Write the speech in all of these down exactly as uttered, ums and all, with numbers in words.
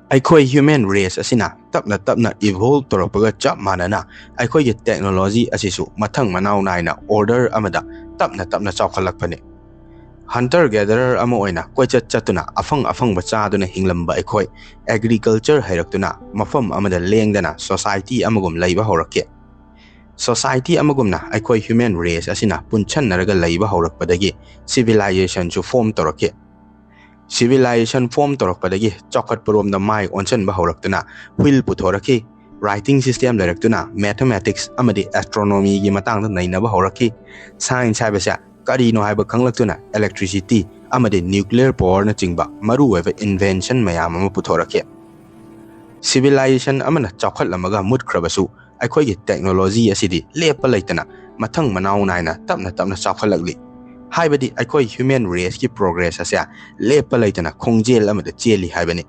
ꯑꯩꯈꯣꯏ human race ꯑꯁꯤꯅ ꯇꯞꯅ ꯇꯞꯅ evolve ꯇꯧꯔꯛꯄꯒ ꯆꯞ ꯃꯥꯟꯅꯅ ꯑꯩꯈꯣꯏꯒꯤ technology ꯑꯁꯤꯁꯨ ꯃꯊꯪ ꯃꯅꯥꯎ ꯅꯥꯏꯅ order ꯑꯃꯗ ꯇꯞꯅ ꯇꯞꯅ ꯆꯥꯎꯈꯠꯂꯛꯄꯅꯤ꯫ Hunter gatherer ꯑꯃ ꯑꯣꯏꯅ ꯀꯣꯏꯆꯠ ꯆꯠꯇꯨꯅ ꯑꯐꯪ ꯑꯐꯪꯕ ꯆꯥꯗꯨꯅ ꯍꯤꯡꯂꯝꯕ ꯑꯩꯈꯣꯏ agriculture ꯍꯩꯔꯛꯇꯨꯅ ꯃꯐꯝ ꯑꯃꯗ ꯂꯦꯡꯗꯅ society ꯑꯃꯒꯨꯝ ꯂꯩꯕ ꯍꯧꯔꯛꯈꯤ꯫ Society ꯑꯃꯒꯨꯝꯅ ꯑꯩꯈꯣꯏ human race ꯑꯁꯤꯅ ꯄꯨꯟꯁꯟꯅꯔꯒ ꯂꯩꯕ ꯍꯧꯔꯛꯄꯗꯒꯤ civilizationꯁꯨ form ꯇꯧꯔꯛꯈꯤ꯫ Civilization form ꯇꯧꯔꯛꯄꯗꯒꯤ ꯆꯥꯎꯈꯠꯄꯔꯣꯝꯗ ꯃꯥꯏ ꯑꯣꯟꯁꯤꯟꯕ ꯍꯧꯔꯛꯇꯨꯅ wheel ꯄꯨꯊꯣꯔꯛꯈꯤ꯫ Writing system ꯂꯩꯔꯛꯇꯨꯅ mathematics ꯑꯃꯗꯤ astronomyꯒꯤ ꯃꯇꯥꯡꯗ ꯅꯩꯅꯕ ꯍꯧꯔꯛꯈꯤ꯫ Science ꯍꯥꯏꯕꯁꯦ ꯀꯔꯤꯅꯣ ꯍꯥꯏꯕ ꯈꯪꯂꯛꯇꯨꯅ electricity ꯑꯃꯗꯤ nuclear powerꯅꯆꯤꯡꯕ ꯃꯔꯨꯑꯣꯏꯕ invention ꯃꯌꯥꯝ ꯑꯃ ꯄꯨꯊꯣꯔꯛꯈꯤ꯫ Civilization ꯑꯃꯅ ꯆꯥꯎꯈꯠꯂꯝꯃꯒ ꯃꯨꯠꯈ꯭ꯔꯕꯁꯨ ꯑꯩꯈꯣꯏꯒꯤ technology ꯑꯁꯤꯗꯤ ꯂꯦꯞꯄ ꯂꯩꯇꯅ ꯃꯊꯪ ꯃꯅꯥꯎ ꯅꯥꯏꯅ ꯇꯞꯅ ꯇꯞꯅ ꯆꯥꯎꯈꯠꯂꯛꯂꯤ꯫ ꯍꯥꯏꯕꯗꯤ ꯑꯩꯈꯣꯏ human raceꯀꯤ progress ꯑꯁꯦ ꯂꯦꯞꯄ ꯂꯩꯇꯅ ꯈꯣꯡꯖꯦꯜ ꯑꯃꯗ ꯆꯦꯜꯂꯤ ꯍꯥꯏꯕꯅꯤ꯫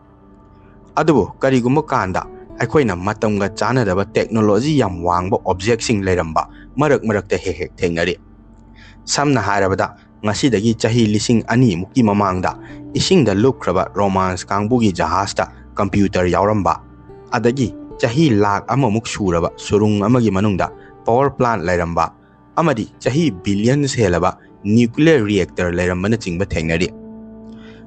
ꯑꯗꯨꯕꯨ ꯀꯔꯤꯒꯨꯝꯕ ꯀꯥꯟꯗ ꯑꯩꯈꯣꯏꯅ ꯃꯇꯝꯒ ꯆꯥꯟꯅꯗꯕ technology ꯌꯥꯝ ꯋꯥꯡꯕ objectꯁꯤꯡ ꯂꯩꯔꯝꯕ ꯃꯔꯛ ꯃꯔꯛꯇ ꯍꯦꯛ ꯍꯦꯛ ꯊꯦꯡꯅꯔꯤ꯫ ꯁꯝꯅ ꯍꯥꯏꯔꯕꯗ, ꯉꯁꯤꯗꯒꯤ ꯆꯍꯤ ꯂꯤꯁꯤꯡ ꯑꯅꯤꯃꯨꯛꯀꯤ ꯃꯃꯥꯡꯗ ꯏꯁꯤꯡꯗ ꯂꯨꯞꯈ꯭ꯔꯕ romance ꯀꯥꯡꯕꯨꯒꯤ ꯖꯍꯥꯖꯇ computer ꯌꯥꯎꯔꯝꯕ, ꯑꯗꯒꯤ ꯆꯍꯤ ꯂꯥꯈ ꯑꯃꯃꯨꯛ ꯁꯨꯔꯕ ꯁꯨꯔꯨꯡ ꯑꯃꯒꯤ ꯃꯅꯨꯡꯗ power plant ꯂꯩꯔꯝꯕ, ꯑꯃꯗꯤ ꯆꯍꯤ billions ꯍꯦꯜꯂꯕ nuclear reactor ꯂꯩꯔꯝꯕꯅꯆꯤꯡꯕ ꯊꯦꯡꯅꯔꯤ꯫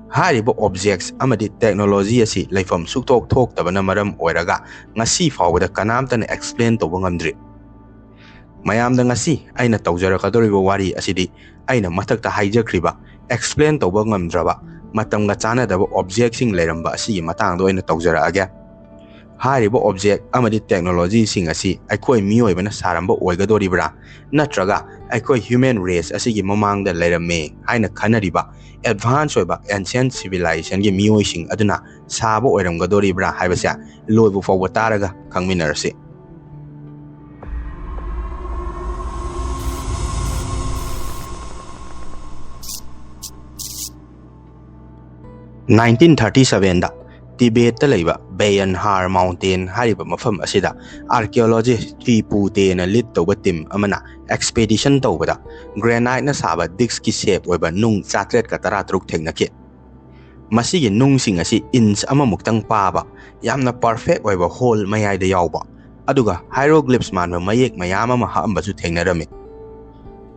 ꯍꯥꯏꯔꯤꯕ objects ꯑꯃꯗꯤ technology ꯑꯁꯤ ꯂꯩꯐꯝ ꯁꯨꯛꯊꯣꯛ ꯊꯣꯛꯇꯕꯅ ꯃꯔꯝ ꯑꯣꯏꯔꯒ ꯉꯁꯤ ꯐꯥꯎꯕꯗ ꯀꯅꯥꯝꯇꯅ explain ꯇꯧꯕ ꯉꯝꯗ꯭ꯔꯤ꯫ ꯃꯌꯥꯝꯗ ꯉꯁꯤ ꯑꯩꯅ ꯇꯧꯖꯔꯛꯀꯗꯧꯔꯤꯕ ꯋꯥꯔꯤ ꯑꯁꯤꯗꯤ ꯑꯩꯅ ꯃꯊꯛꯇ ꯍꯥꯏꯖꯈ꯭ꯔꯤꯕ explain ꯇꯧꯕ ꯉꯝꯗ꯭ꯔꯕ ꯃꯇꯝꯒ ꯆꯥꯟꯅꯗꯕ objectꯁꯤꯡ ꯂꯩꯔꯝꯕ ꯑꯁꯤꯒꯤ ꯃꯇꯥꯡꯗ ꯑꯣꯏꯅ ꯇꯧꯖꯔꯛꯑꯒꯦ꯫ ꯍꯥꯏꯔꯤꯕ object ꯑꯃꯗꯤ technologyꯁꯤꯡ ꯑꯁꯤ ꯑꯩꯈꯣꯏ ꯃꯤꯑꯣꯏꯕꯅ ꯁꯥꯔꯝꯕ ꯑꯣꯏꯒꯗꯣꯔꯤꯕ꯭ꯔꯥ? ꯅꯠꯇ꯭ꯔꯒ ꯑꯩꯈꯣꯏ human race ꯑꯁꯤꯒꯤ ꯃꯃꯥꯡꯗ ꯂꯩꯔꯝꯃꯦ ꯍꯥꯏꯅ ꯈꯟꯅꯔꯤꯕ advance ꯑꯣꯏꯕ ancient civilizationꯒꯤ ꯃꯤꯑꯣꯏꯁꯤꯡ ꯑꯗꯨꯅ ꯁꯥꯕ ꯑꯣꯏꯔꯝꯒꯗꯣꯔꯤꯕ꯭ꯔꯥ ꯍꯥꯏꯕꯁꯦ ꯂꯣꯏꯕ ꯐꯥꯎꯕ ꯇꯥꯔꯒ ꯈꯪꯃꯤꯟꯅꯔꯁꯤ꯫ Nineteen thirty sevenꯗ ꯇꯤꯕꯦꯠꯇ ꯂꯩꯕ ꯕꯦꯌꯟꯍꯥꯔ mountain ꯍꯥꯏꯔꯤꯕ ꯃꯐꯝ ꯑꯁꯤꯗ archaeologist ꯇ꯭ꯔꯤꯄꯨꯇꯦꯅ lead ꯇꯧꯕ team ꯑꯃꯅ expedition ꯇꯧꯕꯗ graniteꯅ ꯁꯥꯕ diskꯀꯤ shape ꯑꯣꯏꯕ ꯅꯨꯡ ꯆꯥꯇ꯭ꯔꯦꯠꯀ ꯇꯔꯥꯇꯔꯨꯛ ꯊꯦꯡꯅꯈꯤ꯫ ꯃꯁꯤꯒꯤ ꯅꯨꯡꯁꯤꯡ ꯑꯁꯤ ꯏꯟꯆ ꯑꯃꯃꯨꯛꯇꯪ ꯄꯥꯕ, ꯌꯥꯝꯅ ꯄꯔꯐꯦꯛ ꯑꯣꯏꯕ ꯍꯣꯜ ꯃꯌꯥꯏꯗ ꯌꯥꯎꯕ, ꯑꯗꯨꯒ ꯍꯥꯏꯔꯣꯒ꯭ꯂꯤꯞꯁ ꯃꯥꯟꯕ ꯃꯌꯦꯛ ꯃꯌꯥꯝ ꯑꯃ ꯍꯛꯑꯝꯕꯁꯨ ꯊꯦꯡꯅꯔꯝꯃꯤ꯫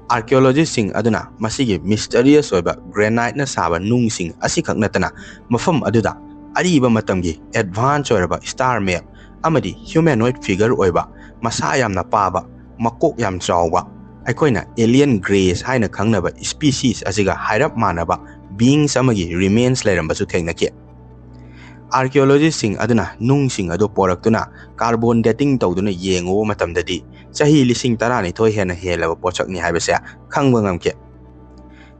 ꯑꯥꯔꯀꯤꯑꯣꯂꯣꯖꯤꯁꯁꯤꯡ ꯑꯗꯨꯅ ꯃꯁꯤꯒꯤ ꯃꯤꯁꯇꯔꯤꯌꯁ ꯑꯣꯏꯕ ꯒ꯭ꯔꯦꯅꯥꯏꯠꯅ ꯁꯥꯕ ꯅꯨꯡꯁꯤꯡ ꯑꯁꯤꯈꯛ ꯅꯠꯇꯅ, ꯃꯐꯝ ꯑꯗꯨꯗ ꯑꯔꯤꯕ ꯃꯇꯝꯒꯤ ꯑꯦꯗꯚꯥꯟꯁ ꯑꯣꯏꯔꯕ ꯁ꯭ꯇꯥꯔ ꯃꯦꯞ ꯑꯃꯗꯤ ꯍ꯭ꯌꯨꯃꯦꯅꯣꯏꯗ ꯐꯤꯒꯔ ꯑꯣꯏꯕ, ꯃꯁꯥ ꯌꯥꯝꯅ ꯄꯥꯕ, ꯃꯀꯣꯛ ꯌꯥꯝ ꯆꯥꯎꯕ, ꯑꯩꯈꯣꯏꯅ ꯑꯦꯂꯤꯌꯟ ꯔꯦꯁ ꯍꯥꯏꯅ ꯈꯪꯅꯕ ꯁ꯭ꯄꯤꯁꯤꯁ ꯑꯁꯤꯒ ꯍꯥꯏꯔꯞ ꯃꯥꯟꯅꯕ ꯕꯤꯌꯤꯡꯁ ꯑꯃꯒꯤ ꯔꯤꯃꯦꯟꯁ ꯂꯩꯔꯝꯕꯁꯨ ꯊꯦꯡꯅꯈꯤ꯫ ꯑꯥꯔꯀꯤꯑꯣꯂꯣꯖꯤꯁꯁꯤꯡ ꯑꯗꯨꯅ ꯅꯨꯡꯁꯤꯡ ꯑꯗꯨ ꯄꯣꯔꯛꯇꯨꯅ ꯀꯥꯔꯕꯣꯟ ꯗꯦꯇꯤꯡ ꯇꯧꯗꯨꯅ ꯌꯦꯡꯉꯨꯕ ꯃꯇꯝꯗꯗꯤ, ꯆꯍꯤ ꯂꯤꯁꯤꯡ ꯇꯔꯥꯅꯤꯊꯣꯏ ꯍꯦꯟꯅ ꯍꯦꯜꯂꯕ ꯄꯣꯠꯁꯛꯅꯤ ꯍꯥꯏꯕꯁꯦ ꯈꯪꯕ ꯉꯝꯈꯤ꯫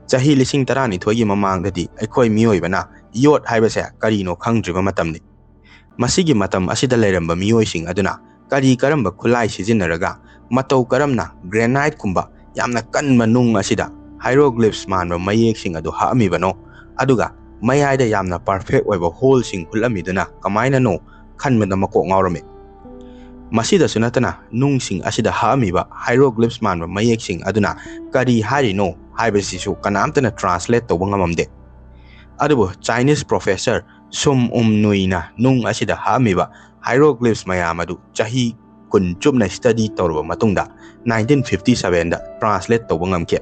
ꯆꯍꯤ ꯂꯤꯁꯤꯡ ꯇꯔꯥꯅꯤꯊꯣꯏꯒꯤ ꯃꯃꯥꯡꯗꯗꯤ ꯑꯩꯈꯣꯏ ꯃꯤꯑꯣꯏꯕꯅ ꯌꯣꯠ ꯍꯥꯏꯕꯁꯦ ꯀꯔꯤꯅꯣ ꯈꯪꯗ꯭ꯔꯤꯕ ꯃꯇꯝꯅꯤ꯫ ꯃꯁꯤꯒꯤ ꯃꯇꯝ ꯑꯁꯤꯗ ꯂꯩꯔꯝꯕ ꯃꯤꯑꯣꯏꯁꯤꯡ ꯑꯗꯨꯅ ꯀꯔꯤ ꯀꯔꯝꯕ ꯈꯨꯠꯂꯥꯏ ꯁꯤꯖꯤꯟꯅꯔꯒ, ꯃꯇꯧ ꯀꯔꯝꯅ ꯒ꯭ꯔꯦꯅꯥꯏꯠꯀꯨꯝꯕ ꯌꯥꯝꯅ ꯀꯟꯕ ꯅꯨꯡ ꯑꯁꯤꯗ ꯍꯥꯏꯔꯣꯒ꯭ꯂꯤꯞꯁ ꯃꯥꯟꯕ ꯃꯌꯦꯛꯁꯤꯡ ꯑꯗꯨ ꯍꯛꯑꯝꯃꯤꯕꯅꯣ, ꯑꯗꯨꯒ ꯃꯌꯥꯏꯗ ꯌꯥꯝꯅ ꯄꯔꯐꯦꯛ ꯑꯣꯏꯕ ꯍꯣꯜꯁꯤꯡ ꯍꯨꯠꯂꯝꯃꯤꯗꯨꯅ ꯀꯃꯥꯏꯅꯅꯣ ꯈꯟꯕꯗ ꯃꯀꯣꯛ ꯉꯥꯎꯔꯝꯃꯤ꯫ ꯃꯁꯤꯗꯁꯨ ꯅꯠꯇꯅ, ꯅꯨꯡꯁꯤꯡ ꯑꯁꯤꯗ ꯍꯛꯑꯝꯃꯤꯕ ꯍꯥꯏꯔꯣꯒ꯭ꯂꯤꯞꯁ ꯃꯥꯟꯕ ꯃꯌꯦꯛꯁꯤꯡ ꯑꯗꯨꯅ ꯀꯔꯤ ꯍꯥꯏꯔꯤꯅꯣ ꯍꯥꯏꯕꯁꯤꯁꯨ ꯀꯅꯥꯝꯇꯅ ꯇ꯭ꯔꯥꯟꯁꯂꯦꯠ ꯇꯧꯕ ꯉꯝꯃꯝꯗꯦ꯫ ꯑꯗꯨꯕꯨ ꯆꯥꯏꯅꯤꯁ ꯄ꯭ꯔꯣꯐꯦꯁꯔ ꯁꯨꯝ ꯎꯝ ꯅꯨꯏꯅ ꯅꯨꯡ ꯑꯁꯤꯗ ꯍꯛꯑꯝꯃꯤꯕ ꯍꯥꯏꯔꯣꯒ꯭ꯂꯤꯞꯁ ꯃꯌꯥꯝ ꯑꯗꯨ ꯆꯍꯤ ꯀꯨꯟ ꯆꯨꯞꯅ ꯁ꯭ꯇꯗꯤ ꯇꯧꯔꯕ ꯃꯇꯨꯡꯗ, ꯅꯥꯏꯟꯇꯤꯟ ꯐꯤꯐꯇꯤ ꯁꯚꯦꯟꯗ ꯇ꯭ꯔꯥꯟꯁꯂꯦꯠ ꯇꯧꯕ ꯉꯝꯈꯤ꯫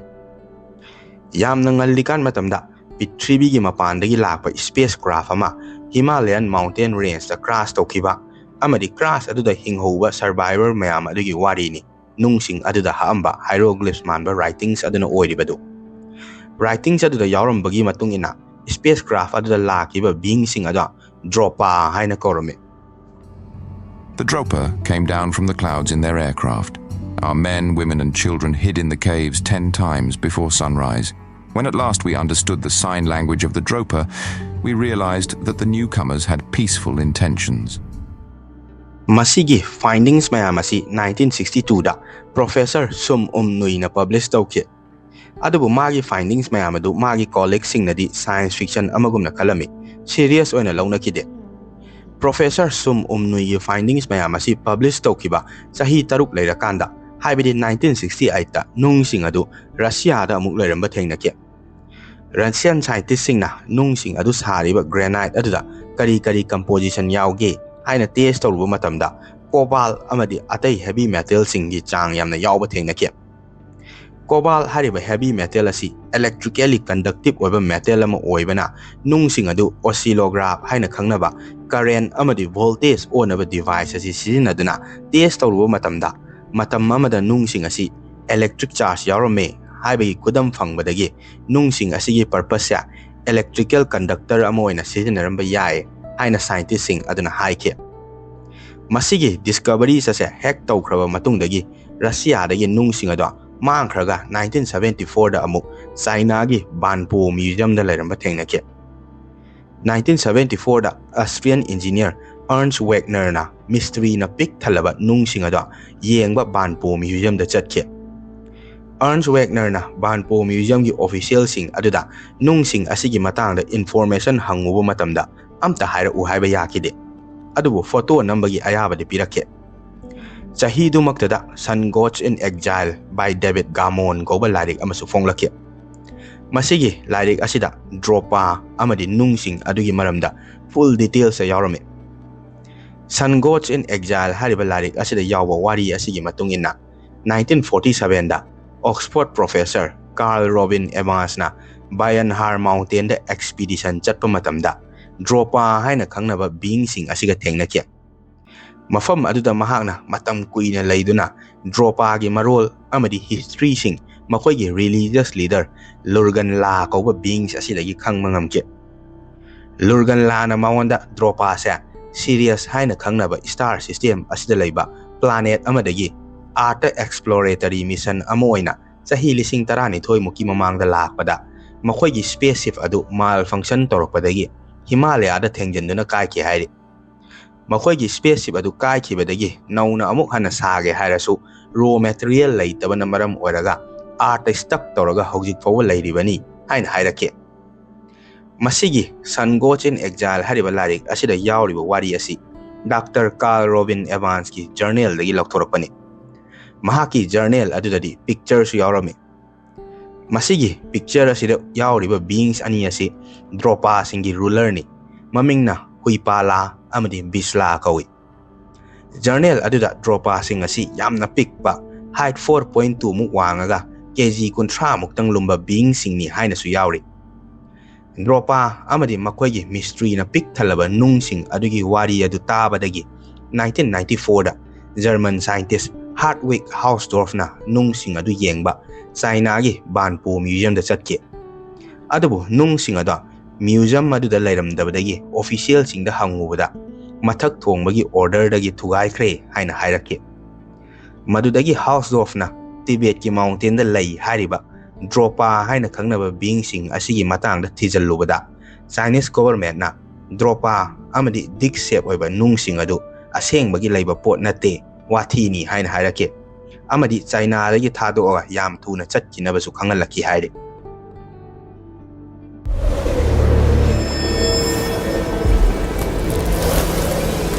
ꯌꯥꯝꯅ ꯉꯜꯂꯤꯀꯥꯟ ꯃꯇꯝꯗ ꯄ꯭ꯔꯤꯊꯤꯕꯤꯒꯤ ꯃꯄꯥꯟꯗꯒꯤ ꯂꯥꯛꯄ ꯁ꯭ꯄꯦꯁ ꯀ꯭ꯔꯥꯐ ꯑꯃ ꯍꯤꯃꯥꯂꯌꯟ ꯃꯥꯎꯟꯇꯦꯟ ꯔꯦꯟꯖꯇ ꯀ꯭ꯔꯥꯁ ꯇꯧꯈꯤꯕ ꯑꯃꯗꯤ ꯀ꯭ꯔꯥꯁ ꯑꯗꯨꯗ ꯍꯤꯡꯍꯧꯕ ꯁꯔꯚꯥꯏꯚꯔ ꯃꯌꯥꯝ ꯑꯗꯨꯒꯤ ꯋꯥꯔꯤꯅꯤ ꯅꯨꯡꯁꯤꯡ ꯑꯗꯨꯗ ꯍꯛꯑꯝꯕ ꯍꯥꯏꯔꯣꯒ꯭ꯂꯤꯞꯁ ꯃꯥꯟꯕ ꯔꯥꯏꯇꯤꯡꯁ ꯑꯗꯨꯅ ꯑꯣꯏꯔꯤꯕꯗꯨ꯫ ꯔꯥꯏꯇꯤꯡꯁ ꯑꯗꯨꯗ ꯌꯥꯎꯔꯝꯕꯒꯤ ꯃꯇꯨꯡ ꯏꯟꯅ, ꯁ꯭ꯄꯦꯁ ꯀ꯭ꯔꯥꯐ ꯑꯗꯨꯗ ꯂꯥꯛꯈꯤꯕ ꯕꯤꯌꯤꯡꯁꯤꯡ ꯑꯗꯣ ꯗ꯭ꯔꯣꯄꯥ ꯍꯥꯏꯅ ꯀꯧꯔꯝꯃꯤ꯫ The Dropa came down from the clouds in their aircraft. Our men, women, and children hid in the caves ten times before sunrise. When at last we understood the sign language of the Dropa, we realized that the newcomers had peaceful intentions. ꯃꯁꯤꯒꯤ ꯐꯥꯏꯟꯗꯤꯡꯁ ꯃꯌꯥꯝ ꯑꯁꯤ nineteen sixty ꯇꯨꯗ professor ꯁꯨꯝ ꯎꯝ ꯅꯨꯏꯅ publish ꯇꯧꯈꯤ꯫ ꯑꯗꯨꯕꯨ ꯃꯥꯒꯤ ꯐꯥꯏꯟꯗꯤꯡꯁ ꯃꯌꯥꯝ ꯑꯗꯨ ꯃꯥꯒꯤ ꯀꯣꯂꯤꯛꯁꯤꯡꯅꯗꯤ ꯁꯥꯏꯟꯁ ꯐꯤꯛꯁꯟ ꯑꯃꯒꯨꯝꯅ ꯈꯜꯂꯝꯃꯤ, ꯁꯤꯔꯤꯌꯁ ꯑꯣꯏꯅ ꯂꯧꯅꯈꯤꯗꯦ꯫ ꯄ꯭ꯔꯣꯐꯦꯁꯔ ꯁꯨꯝ ꯎꯝ ꯅꯨꯏꯒꯤ ꯐꯥꯏꯟꯗꯤꯡꯁ ꯃꯌꯥꯝ ꯑꯁꯤ ꯄꯕ꯭ꯂꯤꯁ ꯇꯧꯈꯤꯕ ꯆꯍꯤ ꯇꯔꯨꯛ ꯂꯩꯔꯀꯥꯟꯗ, ꯍꯥꯏꯕꯗꯤ ꯅꯥꯏꯟꯇꯤꯟ ꯁꯤꯛꯁꯇꯤ ꯑꯩꯠꯇ, ꯅꯨꯡꯁꯤꯡ ꯑꯗꯨ ꯔꯁꯤꯌꯥꯗ ꯑꯃꯨꯛ ꯂꯩꯔꯝꯕ ꯊꯦꯡꯅꯈꯤ꯫ Russian scientistꯁꯤꯡꯅ ꯅꯨꯡꯁꯤꯡ ꯑꯗꯨ ꯁꯥꯔꯤꯕ granite ꯑꯗꯨꯗ ꯀꯔꯤ ꯀꯔꯤ composition ꯌꯥꯎꯒꯦ ꯍꯥꯏꯅ test ꯇꯧꯔꯨꯕ ꯃꯇꯝꯗ, cobalt ꯑꯃꯗꯤ ꯑꯇꯩ heavy metalꯁꯤꯡꯒꯤ ꯆꯥꯡ ꯌꯥꯝꯅ ꯌꯥꯎꯕ ꯊꯦꯡꯅꯈꯤ꯫ Cobalt ꯍꯥꯏꯔꯤꯕ heavy metal ꯑꯁꯤ electrically conductive ꯑꯣꯏꯕ metal ꯑꯃ ꯑꯣꯏꯕꯅ, ꯅꯨꯡꯁꯤꯡ ꯑꯗꯨ oscillograph ꯍꯥꯏꯅ ꯈꯪꯅꯕ current ꯑꯃꯗꯤ voltage ꯑꯣꯟꯅꯕ device ꯑꯁꯤ ꯁꯤꯖꯤꯟꯅꯗꯨꯅ test ꯇꯧꯔꯨꯕ ꯃꯇꯝꯗ, ꯃꯇꯝ ꯑꯃꯗ ꯅꯨꯡꯁꯤꯡ ꯑꯁꯤ electric charge ꯌꯥꯎꯔꯝꯃꯦ ꯍꯥꯏꯕꯒꯤ ꯈꯨꯗꯝ ꯐꯪꯕꯗꯒꯤ, ꯅꯨꯡꯁꯤꯡ ꯑꯁꯤꯒꯤ purposeꯁꯦ electrical conductor ꯑꯃ ꯑꯣꯏꯅ ꯁꯤꯖꯤꯟꯅꯔꯝꯕ ꯌꯥꯏ ꯍꯥꯏꯅ scientistꯁꯤꯡ ꯑꯗꯨꯅ ꯍꯥꯏꯈꯤ꯫ ꯃꯁꯤꯒꯤ discoveries ꯑꯁꯦ ꯍꯦꯛ ꯇꯧꯈ꯭ꯔꯕ ꯃꯇꯨꯡꯗꯒꯤ, ꯔꯁꯤꯌꯥꯗꯒꯤ ꯅꯨꯡꯁꯤꯡ ꯑꯗꯣ ꯃꯥꯡꯈ꯭ꯔꯒ nineteen seventy fourꯗ ꯑꯃꯨꯛ ꯆꯥꯏꯅꯥꯒꯤ ꯕꯥꯟꯄꯣ ꯃ꯭ꯌꯨꯖꯤꯌꯝꯗ ꯂꯩꯔꯝꯕ ꯊꯦꯡꯅꯈꯤ꯫ Nineteen seventy fourꯗ Austrian engineer Ernst Wagnerꯅ ꯃꯤꯁꯇ꯭ꯔꯤꯅ ꯄꯤꯛ ꯊꯜꯂꯕ ꯅꯨꯡꯁꯤꯡ ꯑꯗꯣ ꯌꯦꯡꯕ ꯕꯥꯟꯄꯣ ꯃ꯭ꯌꯨꯖꯤꯌꯝꯗ ꯆꯠꯈꯤ꯫ Ernst Wagnerꯅ ꯕꯥꯟꯄꯣ ꯃ꯭ꯌꯨꯖꯤꯌꯝꯒꯤ officialꯁꯤꯡ ꯑꯗꯨꯗ ꯅꯨꯡꯁꯤꯡ ꯑꯁꯤꯒꯤ ꯃꯇꯥꯡꯗ information ꯍꯪꯉꯨꯕ ꯃꯇꯝꯗ, ꯑꯝꯇ ꯍꯥꯏꯔꯛꯎ ꯍꯥꯏꯕ ꯌꯥꯈꯤꯗꯦ꯫ ꯑꯗꯨꯕꯨ photo ꯅꯝꯕꯒꯤ ꯑꯌꯥꯕꯗꯤ ꯄꯤꯔꯛꯈꯤ꯫ ꯆꯍꯤꯗꯨꯃꯛꯇꯗ Sun Gods in Exile by David Gamon ꯀꯧꯕ ꯂꯥꯏꯔꯤꯛ ꯑꯃꯁꯨ ꯐꯣꯡꯂꯛꯈꯤ꯫ ꯃꯁꯤꯒꯤ ꯂꯥꯏꯔꯤꯛ ꯑꯁꯤꯗ ꯗ꯭ꯔꯣꯄꯥ ꯑꯃꯗꯤ ꯅꯨꯡꯁꯤꯡ ꯑꯗꯨꯒꯤ ꯃꯔꯝꯗ full details ꯌꯥꯎꯔꯝꯃꯤ꯫ Sun Gods in Exile ꯍꯥꯏꯔꯤꯕ ꯂꯥꯏꯔꯤꯛ ꯑꯁꯤꯗ ꯌꯥꯎꯕ ꯋꯥꯔꯤ ꯑꯁꯤꯒꯤ ꯃꯇꯨꯡ ꯏꯟꯅ, nineteen forty sevenꯗ Oxford professor Carl Robin Evansꯅ Bayanhar Mountainꯗ expedition ꯆꯠꯄ ꯃꯇꯝꯗ, ꯗ꯭ꯔꯣꯄꯥ ꯍꯥꯏꯅ ꯈꯪꯅꯕ beingꯁꯤꯡ ꯑꯁꯤꯒ ꯊꯦꯡꯅꯈꯤ꯫ ꯃꯐꯝ ꯑꯗꯨꯗ ꯃꯍꯥꯛꯅ ꯃꯇꯝ ꯀꯨꯏꯅ ꯂꯩꯗꯨꯅ ꯗ꯭ꯔꯣꯄꯥꯒꯤ ꯃꯔꯣꯜ ꯑꯃꯗꯤ historyꯁꯤꯡ ꯃꯈꯣꯏꯒꯤ religious leader ꯂꯨꯔꯒꯟꯂꯥ ꯀꯧꯕ beings ꯑꯁꯤꯗꯒꯤ ꯈꯪꯕ ꯉꯝꯈꯤ꯫ ꯂꯨꯔꯒꯟꯂꯥꯅ ꯃꯉꯣꯟꯗ ꯗ꯭ꯔꯣꯄꯥꯁꯦ Sirius ꯍꯥꯏꯅ ꯈꯪꯅꯕ star system ꯑꯁꯤꯗ ꯂꯩꯕ planet ꯑꯃꯗꯒꯤ Earthꯇ exploratory mission ꯑꯃ ꯑꯣꯏꯅ ꯆꯍꯤ ꯂꯤꯁꯤꯡ ꯇꯔꯥꯅꯤꯊꯣꯏ ꯃꯨꯛꯀꯤ ꯃꯃꯥꯡꯗ ꯂꯥꯛꯄꯗ, ꯃꯈꯣꯏꯒꯤ spaceship ꯑꯗꯨ malfunction ꯇꯧꯔꯛꯄꯗꯒꯤ ꯍꯤꯃꯥꯂꯌꯥꯗ ꯊꯦꯡꯖꯤꯟꯗꯨꯅ ꯀꯥꯏꯈꯤ ꯍꯥꯏꯔꯤ꯫ ꯃꯈꯣꯏꯒꯤ spaceship ꯑꯗꯨ ꯀꯥꯏꯈꯤꯕꯗꯒꯤ ꯅꯧꯅ ꯑꯃꯨꯛ ꯍꯟꯅ ꯁꯥꯒꯦ ꯍꯥꯏꯔꯁꯨ, raw material ꯂꯩꯇꯕꯅ ꯃꯔꯝ ꯑꯣꯏꯔꯒ Earthꯇ stuck ꯇꯧꯔꯒ ꯍꯧꯖꯤꯛ ꯐꯥꯎꯕ ꯂꯩꯔꯤꯕꯅꯤ ꯍꯥꯏꯅ ꯍꯥꯏꯔꯛꯈꯤ꯫ ꯃꯁꯤꯒꯤ Sun Gods in Exile ꯍꯥꯏꯔꯤꯕ ꯂꯥꯏꯔꯤꯛ ꯑꯁꯤꯗ ꯌꯥꯎꯔꯤꯕ ꯋꯥꯔꯤ ꯑꯁꯤ Doctor Carl Robin Evansꯀꯤ journalꯗꯒꯤ ꯂꯧꯊꯣꯔꯛꯄꯅꯤ꯫ ꯃꯍꯥꯛꯀꯤ journal ꯑꯗꯨꯗꯗꯤ pictureꯁꯨ ꯌꯥꯎꯔꯝꯃꯤ꯫ ꯃꯁꯤꯒꯤ picture ꯑꯁꯤꯗ ꯌꯥꯎꯔꯤꯕ beings ꯑꯅꯤ ꯑꯁꯤ ꯗ꯭ꯔꯣꯄꯥꯁꯤꯡꯒꯤ rulerꯅꯤ꯫ ꯃꯃꯤꯡꯅ ꯍꯨꯏꯄꯥꯂꯥ ꯑꯃꯗꯤ ꯕꯤꯁꯂꯥ ꯀꯧꯏ꯫ Journal ꯑꯗꯨꯗ ꯗ꯭ꯔꯣꯄꯥꯁꯤꯡ ꯑꯁꯤ ꯌꯥꯝꯅ ꯄꯤꯛꯄ, height four point two ꯃꯨꯛ ꯋꯥꯡꯉꯒ ꯀꯦ ꯖꯤ ꯀꯨꯟꯊ꯭ꯔꯥ ꯃꯨꯛꯇꯪ ꯂꯨꯝꯕ beingꯁꯤꯡꯅꯤ ꯍꯥꯏꯅꯁꯨ ꯌꯥꯎꯔꯤ꯫ ꯗ꯭ꯔꯣꯄꯥ ꯑꯃꯗꯤ ꯃꯈꯣꯏꯒꯤ mysteryꯅ ꯄꯤꯛ ꯊꯜꯂꯕ ꯅꯨꯡꯁꯤꯡ ꯑꯗꯨꯒꯤ ꯋꯥꯔꯤ ꯑꯗꯨ ꯇꯥꯕꯗꯒꯤ nineteen ninety fourꯗ German scientist Hartwig Hausdorffꯅ ꯅꯨꯡꯁꯤꯡ ꯑꯗꯨ ꯌꯦꯡꯕ ꯆꯥꯏꯅꯥꯒꯤ ꯕꯥꯟꯄꯣ museumꯗ ꯆꯠꯈꯤ꯫ ꯑꯗꯨꯕꯨ ꯅꯨꯡꯁꯤꯡ ꯑꯗꯣ museum ꯑꯗꯨꯗ ꯂꯩꯔꯝꯗꯕꯗꯒꯤ officialꯁꯤꯡꯗ ꯍꯪꯉꯨꯕꯗ ꯃꯊꯛ ꯊꯣꯡꯕꯒꯤ orderꯗꯒꯤ ꯊꯨꯒꯥꯏꯈ꯭ꯔꯦ ꯍꯥꯏꯅ ꯍꯥꯏꯔꯛꯈꯤ꯫ ꯃꯗꯨꯗꯒꯤ Hausdorffꯅ ꯇꯤꯕꯦꯠꯀꯤ mountainꯗ ꯂꯩ ꯍꯥꯏꯔꯤꯕ ꯗ꯭ꯔꯣꯄꯥ ꯍꯥꯏꯅ ꯈꯪꯅꯕ beingꯁꯤꯡ ꯑꯁꯤꯒꯤ ꯃꯇꯥꯡꯗ ꯊꯤꯖꯤꯜꯂꯨꯕꯗ Chinese governmentꯅ ꯗ꯭ꯔꯣꯄꯥ ꯑꯃꯗꯤ disc shape ꯑꯣꯏꯕ ꯅꯨꯡꯁꯤꯡ ꯑꯗꯨ ꯑꯁꯦꯡꯕꯒꯤ ꯂꯩꯕ ꯄꯣꯠ ꯅꯠꯇꯦ, ꯋꯥꯊꯤꯅꯤ ꯍꯥꯏꯅ ꯍꯥꯏꯔꯛꯈꯤ꯫ ꯑꯃꯗꯤ ꯆꯥꯏꯅꯥꯗꯒꯤ ꯊꯥꯗꯣꯛꯑꯒ ꯌꯥꯝ ꯊꯨꯅ ꯆꯠꯈꯤꯅꯕꯁꯨ ꯈꯪꯍꯜꯂꯛꯈꯤ ꯍꯥꯏꯔꯤ꯫